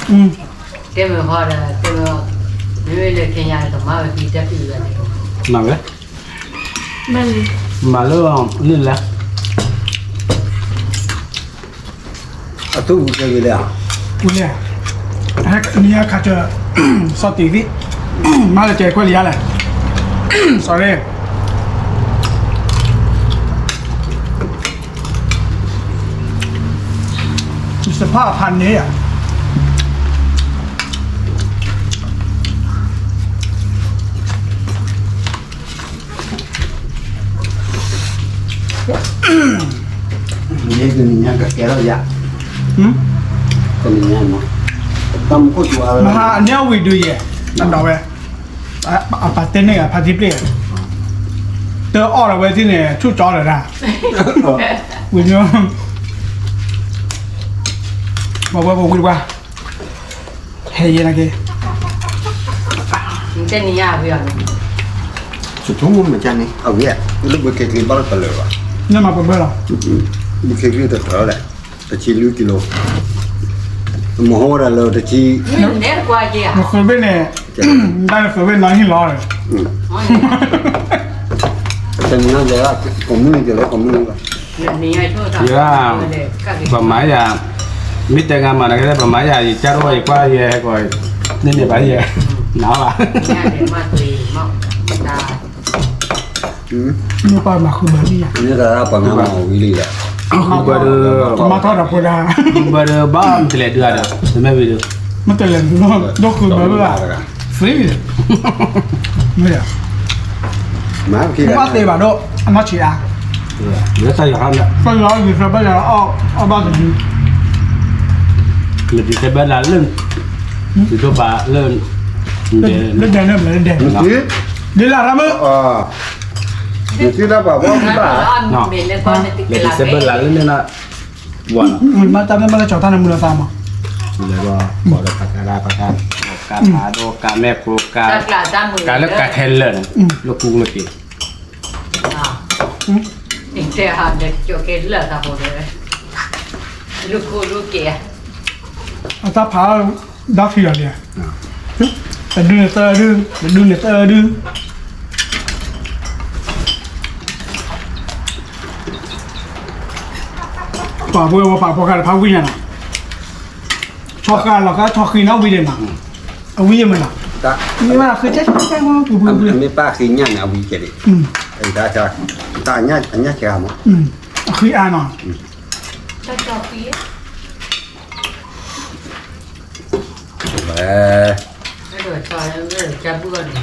ဃီဒီး, မ့မ့ၢ်လၢခဲညါကမၤဝဲဖံတၢ်ဖံဝဲ, မၤဝဲ, မၤလၢ, န့ၣ်လဲၣ်, အတူၢ်ပူၤကဲဂ့ၤလဲၣ်, ပူၤလဲၣ်, နံၤဟဲခးစၢၤ, စီၤတံၤသံ, မၤလၢကဲခွဲးလံယါလဲၣ်, sorry, တဖၣ်အဖးန့ၣ်ဧါ မ့ၢ်တနံၤညါကကဲထီၣ်ယၤ, တနံၤညါနီၤ, တၢ်မူခိၣ်ကျိၤအါလၢ မဟါအန့ၣ်အဝံၤဒုးယဲၢ်, အနီၢ်ဝဲ, အပာ်တဲန့ၢ်အဖါတံၢ်ပျ့ၢ်, တအီၣ်လီၤဝဲသ့ၣ်န့ၣ် ဆူၣ်ကၠီလၢၤဒၣ်, ဝံၤ, ပှၤဝဲပဝံၤပှၤ, ဟဲယဲနာ်က့, တနံၤညါဝံၤအီၤန့ၣ်, ဆိကမိၣ်မကန့ၣ် အဝံၤ, လၢဘုခ့ချံဘၣ်လၢပလၢၤဘၣ်, နမၤပဘၢလီၤ, ဘုခ့ချံတကြၢးလဲၣ်, တဆံလွံၢ်ကံလိ, မဟိဝဲဒၣ်လၢတဆံ, နသုးဘ့ၣ်န့ၣ်, ဘၣ်နသုးဘ့ၣ်နီၢ်ဟံၣ်လီၤ, တနံၤညါ, ကိးမုၢ်နံၤကလီၤကိးမုၢ်နံၤလီၤ, ယၤ, ပမၤယၤ, မ့ၢ်တဲငါမၤနကဲ ပမၤယၤ ယကၢ်ထီၣ်ယကွၢ်ယဲဟဲကီး, န့ၢ်န့ၢ်ဘၣ်ယဲ, နၤဘၣ်, မ့ၢ်ပှၤမၤဃုဘၢလံယၤ, မ့ၢ်ပှၤမၤဃုဘၢလံယၤ, ဃုဘၢဒီး, မၤထီၣ်ဒီးဖိဒါ, ဃုဘၢဒီးဘၣ်မတလဲၤဒုးအါဒီး, တမ့ၢ်ဝံၤဒီး, မတလဲၤဒုး, ဒိၣ်ဃုဘၢဘၣ်, သ့, မ့ၢ်, မၤက့ၤဘၣ်သ့ဘၣ်ဒီး, အနီၢ်ဆံးအါ, လၢတၢ်ယီၤ, တၢ်ယီၤယံၤသၢဘၣ်ယၤ, အီၣ်ဘၣ်တဒု, လၢဒံးသၢဘၣ်လၢ, ယဒိၣ်ပာ်လၢ, လၢဒဲန့ၣ်မ့ၢ်လၢဒဲ, ဒ်လၢရၢမုၢ်, ယသ့ၣ်တၢ်ပှၤဘီၣ်ဘၣ်, လၢဒံးသၢဘၣ်လၢလၢန့ၣ်, ဝဲ, မ့ၢ်တၢ်မ့ၢ်ဘၣ်လၢကၠီၤတၢ်န့ၣ်မူလၢသးမး, လၢဘီၣ်ကီးဒီးပကၤဒၣ်ပကၤ, ကၤဖးဒိၣ်ကၤမဲာ်ခိကၤ, ကၤလၢကၤခဲလၢာ်န့ၣ်, လၢကူလၢက့ၤ တဲဟးဒီးကၠိက့ၤလၢာ်သးဖိဒီး, လူၢ်ခိၣ်လူၢ်က့ၤ, အတၢ်ဖး, ဒီဖံးအီၤလံ, တဒုန့ၣ်သၢဒု, တဒုန့ၣ်သၢဒု, ပှၤပှဲၤဝဲပှၤဖိဃာ်တဖၣ်ဝံၣ်ညါနီၤ, ဆီဃာ်လီၤဃာ်ဆီဃံနီၤဝံၤဒံးနီၤ, အဝံၤယမ့ၢ်နီၤ, မ့ၢ်ဘၣ်ဃ့ကဲကဲမ့ၢ်ပူၤပူၤပူၤ, မ့ၢ်ပၢ်ဃံညၣ်န့ၣ် အဝံၤကဲဒံး, တၢ်အညၣ်ဆဲးဂၤမး, အဃံအါနီၤ, ဝဲ, တၢ်န့ၣ်မ့ၢ်ဒီး,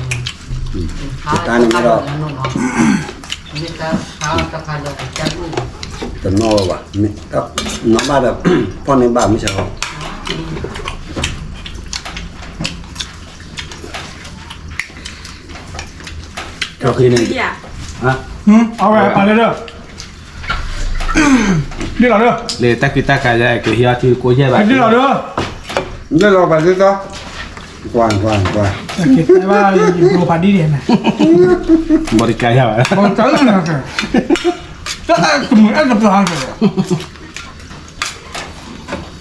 တနီၣ်ဝဲဘၣ်, နီၣ်ဘၣ်ဒီး, ဖီၣ်န့ၢ်ဘၣ်မ့ၢ်ဆၢလီၤ, အဝဲပာ်လၢဒၢ ဒ်လီၤဒၢ, လၢတၢ်ကူတၢ်ကၤယဲက့ၤဟံးအီၤထံကိးယဲၢ်ဘၣ်, ဒ်လီၤဒၢ, ဒ်လီၤပှၤဒ်သိး, ကွၢ်ကွၢ်ကွၢ်, ဘိးဖးဒံဒဲးန့ၣ်, ဘိးတကၤယဲၢ်ဘၣ်, တမုာ်အဲၣ်တပျီၤဟါ, နသး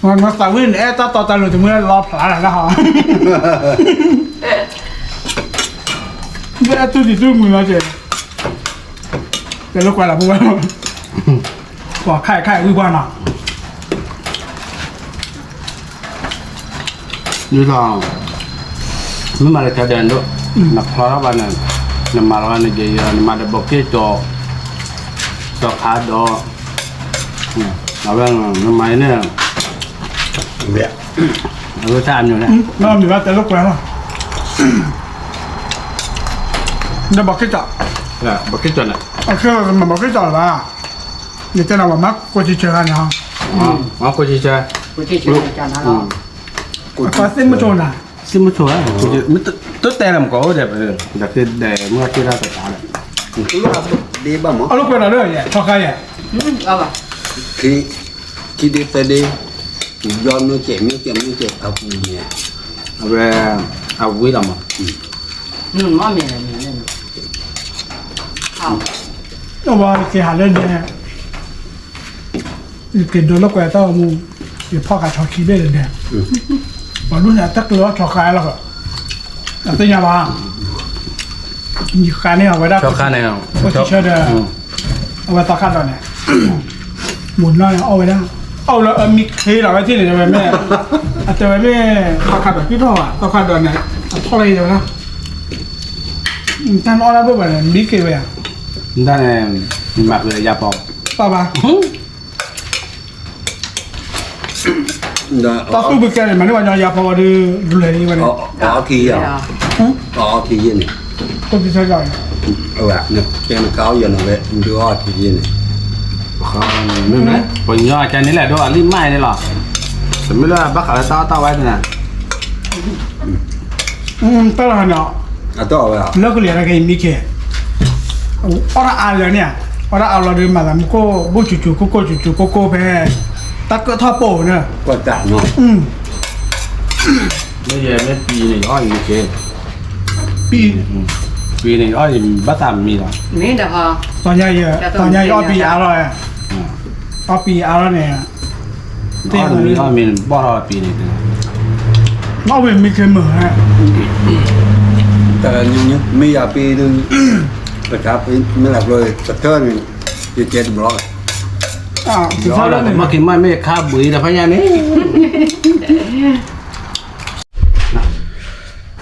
ဝံၣ်န့ၣ် အဲၣ်တၢ်တီတၢ်လိၤတမုာ်လီၤဖျါလၢဟီ, အဲၣ်တူၢ်တံၤတူၢ်မုာ်လီၤက့ၤ, တဲလိာ်ကွဲလီၤဖိဝဲ, ပှၤခါအံၤခါအံၤဝံၣ်ပှၢ်နီၤ, ဒ်သိး, မ့ၢ်မၤလၢကဒဲးဒိၣ်, နဖျီထီၣ်ဘၣ်န့ၣ်, နမၤလီၤန့ၣ်က့ၤယၤ နမၤဒီးဘီးက့ၣ်ကၠီၤ, ကၠီၤဖးဒီး, အဝဲ, နမၤအံၤန့ၣ်, အဝဲတၢ်အမျိုးန့ၣ်, မ့ၢ်ဘၣ်တဲလိာ်ကွဲလီၤ, ဒီးဘီးက့ၣ်ကၠီၤ, ဘီးက့ၣ်ကၠီၤန့ၣ်, ဘီးက့ၣ်ကၠီၤလၢၤဘၣ်, ယတဲနၤပှၤမၤကိးဆံဆၢဂၤန့ၣ်, မၤကိးဆံဆၢ, ပှၤသ့ၣ်မုၢ်ဆိနၤ, သ့ၣ်မုၢ်ဆိဧါ, တတဲလၢမကီးအိၣ်ဒီး, ဒီးကဒဲးမုၢ်က့ၣ်တၢ်တတါဒီး, အလိာ်ကွဲလီၤဒီးယဲ ဆီဃါယဲ, ခံ, ခံဒ့သၢဒ့, ယီၤမ့ၢ်ကဲးမ့ၢ်ကဲးမ့ၢ်ကဲးအပူၤန့ၣ်, အဝဲ, အဝံၤလီၤမး, အဝဲက့ၤဟးလၢဒဲး, ယက့ၤဒိးလိာ်ကွဲတၢ်အိၣ်မူ, ယဖီၣ်ဃာ်ဆီခံဘ့ၣ်လၢဒဲး, ပှၤဒူၣ်န့ၣ် အတၢ်ကျၢၤအီၣ်ဆီဃါလီၤ, အသ့ၣ်ညါဘၣ်, ယဃါန့ၢ်အဝဲဒၣ်, ကိးဆံဆၢဒီး, အဝဲသီခါဒီးန့ၣ်, မုၢ်နီၢ်န့ၣ်အီၣ်ဝဲဒၣ်, အီၣ်လၢအမံခ့လီၤဝဲသ့ၣ်န့ၣ် တဲဝဲမ့ၢ်, အတဲဝဲမ့ၢ်, သီခါဒီးကံၣ်ထီၣ်ဘၣ် သီခါဒီးန့ၣ်, အဖီၣ်လၢယတဲဝဲဒၣ်, တၢ်နအီၣ်ဒၣ်ဘၣ်ဘၣ်န့ၣ် မံခ့ဝဲယၤ, တၢ်န့ၣ်, မၤဃုာ်ယၤပီၤ, ပၢ်ဘၣ်. တၢ်သူၣ်ဘုကဲန့ၣ် မၤန့ၢ်ပှၤညီယၤဖီဝဲဒုး ဒုးလဲၤန့ၣ်ဝဲန့ၣ်, အီထံယၤ, အီထံယဲန့ၣ်, အဝဲ, နကဲနကါအီယဲန့ၣ်ဝဲဒုးအီထံယဲန့ၣ်, မ့မ့ၢ်ပှၤညီကဲန့ၣ်လဲၣ် ဒိၣ်အလံၢ်မးန့ၣ်လီၤ, တမ့ၢ်လၢဘၣ်ဃးလၢတၢ်အီၣ်တၢ်ဝဲန့ၣ် တၢ်လီၤန့ၣ်, လၢကလံၤတၢ်ခဲအံၤမံခ့, အီၣ်တၢ်အါလၢာ်န့ၣ်, အီၣ်တၢ်အါလီၤဒီးမၤသးမူခိၣ် ဘူၣ်စူၤစူၤကိၢ်ကိၢ်စူၤစူၤကိၢ်ကိၢ်ဖဲ, တၢ်ကၢၣ်ထီၣ်ပိာ်န့ၣ်, မ့ၢ်ယဲမ့ၢ်ပံၤန့ၣ် ယအီၣ်အံၤမံခ့, ပံၤ, ပံၤန့ၣ် ယအီၣ်အံၤဘၣ်သးမံလီၤ, တညါယအီၣ်ပံၤအါလီၤ, အီၣ်ပံၤအါလီၤန့ၣ် သ့ၣ်မံအီၣ်မ့ၢ်ဘီၣ်ထီၣ်ပံၤန့ၣ်, အီၣ်မ့ၢ်မံခ့မုာ်, တၢ်မ့ၢ်ယၤပံၤဒုး, ပတၢ်မ့ၢ်လၢကျိၤတထၢၣ်န့ၣ်, ယကဲတဘျီ, ယအီၣ်ဒီးကမၣ်က့ၤမၣ်မ့ၢ်ခါဘှံးဒီးဖးညါန့ၣ်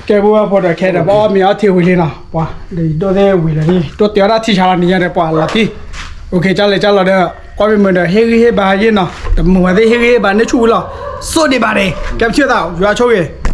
ကဲ ပဝဲဖိဒီးခဲဒီး ပအီၣ်မ့ၤအီထံဝံၤလံနီၤ, ပှၤ, ဒီးဒိၣ်သ့ၣ်ဝံၤလံ, ဒိၣ်တဲအီၣ်ဒၣ်ထံဆါလီၤနံၤညါဒီး ပှၤလီၤတံၢ်, အိၣ်ခ့ ကၢ်လဲၤကၢ်လီၤဒီး ကွၢ်မ့ၢ်မုာ်ဒီး ဟ့ၣ်ဂံၢ်ဟ့ၣ်ဘါယ့ၣ်နီၤ, တမုာ်ဝဲသ့ၣ်ဟ့ၣ်ဂံၢ်ဟ့ၣ်ဘါန့ၢ်ဆူၣ်ဝံၤလီၤ, စိၣ်ဒံးဘၣ်ဒံး, ကဲပထံၣ်သး ယွၤဆိၣ်ဂ့ၤ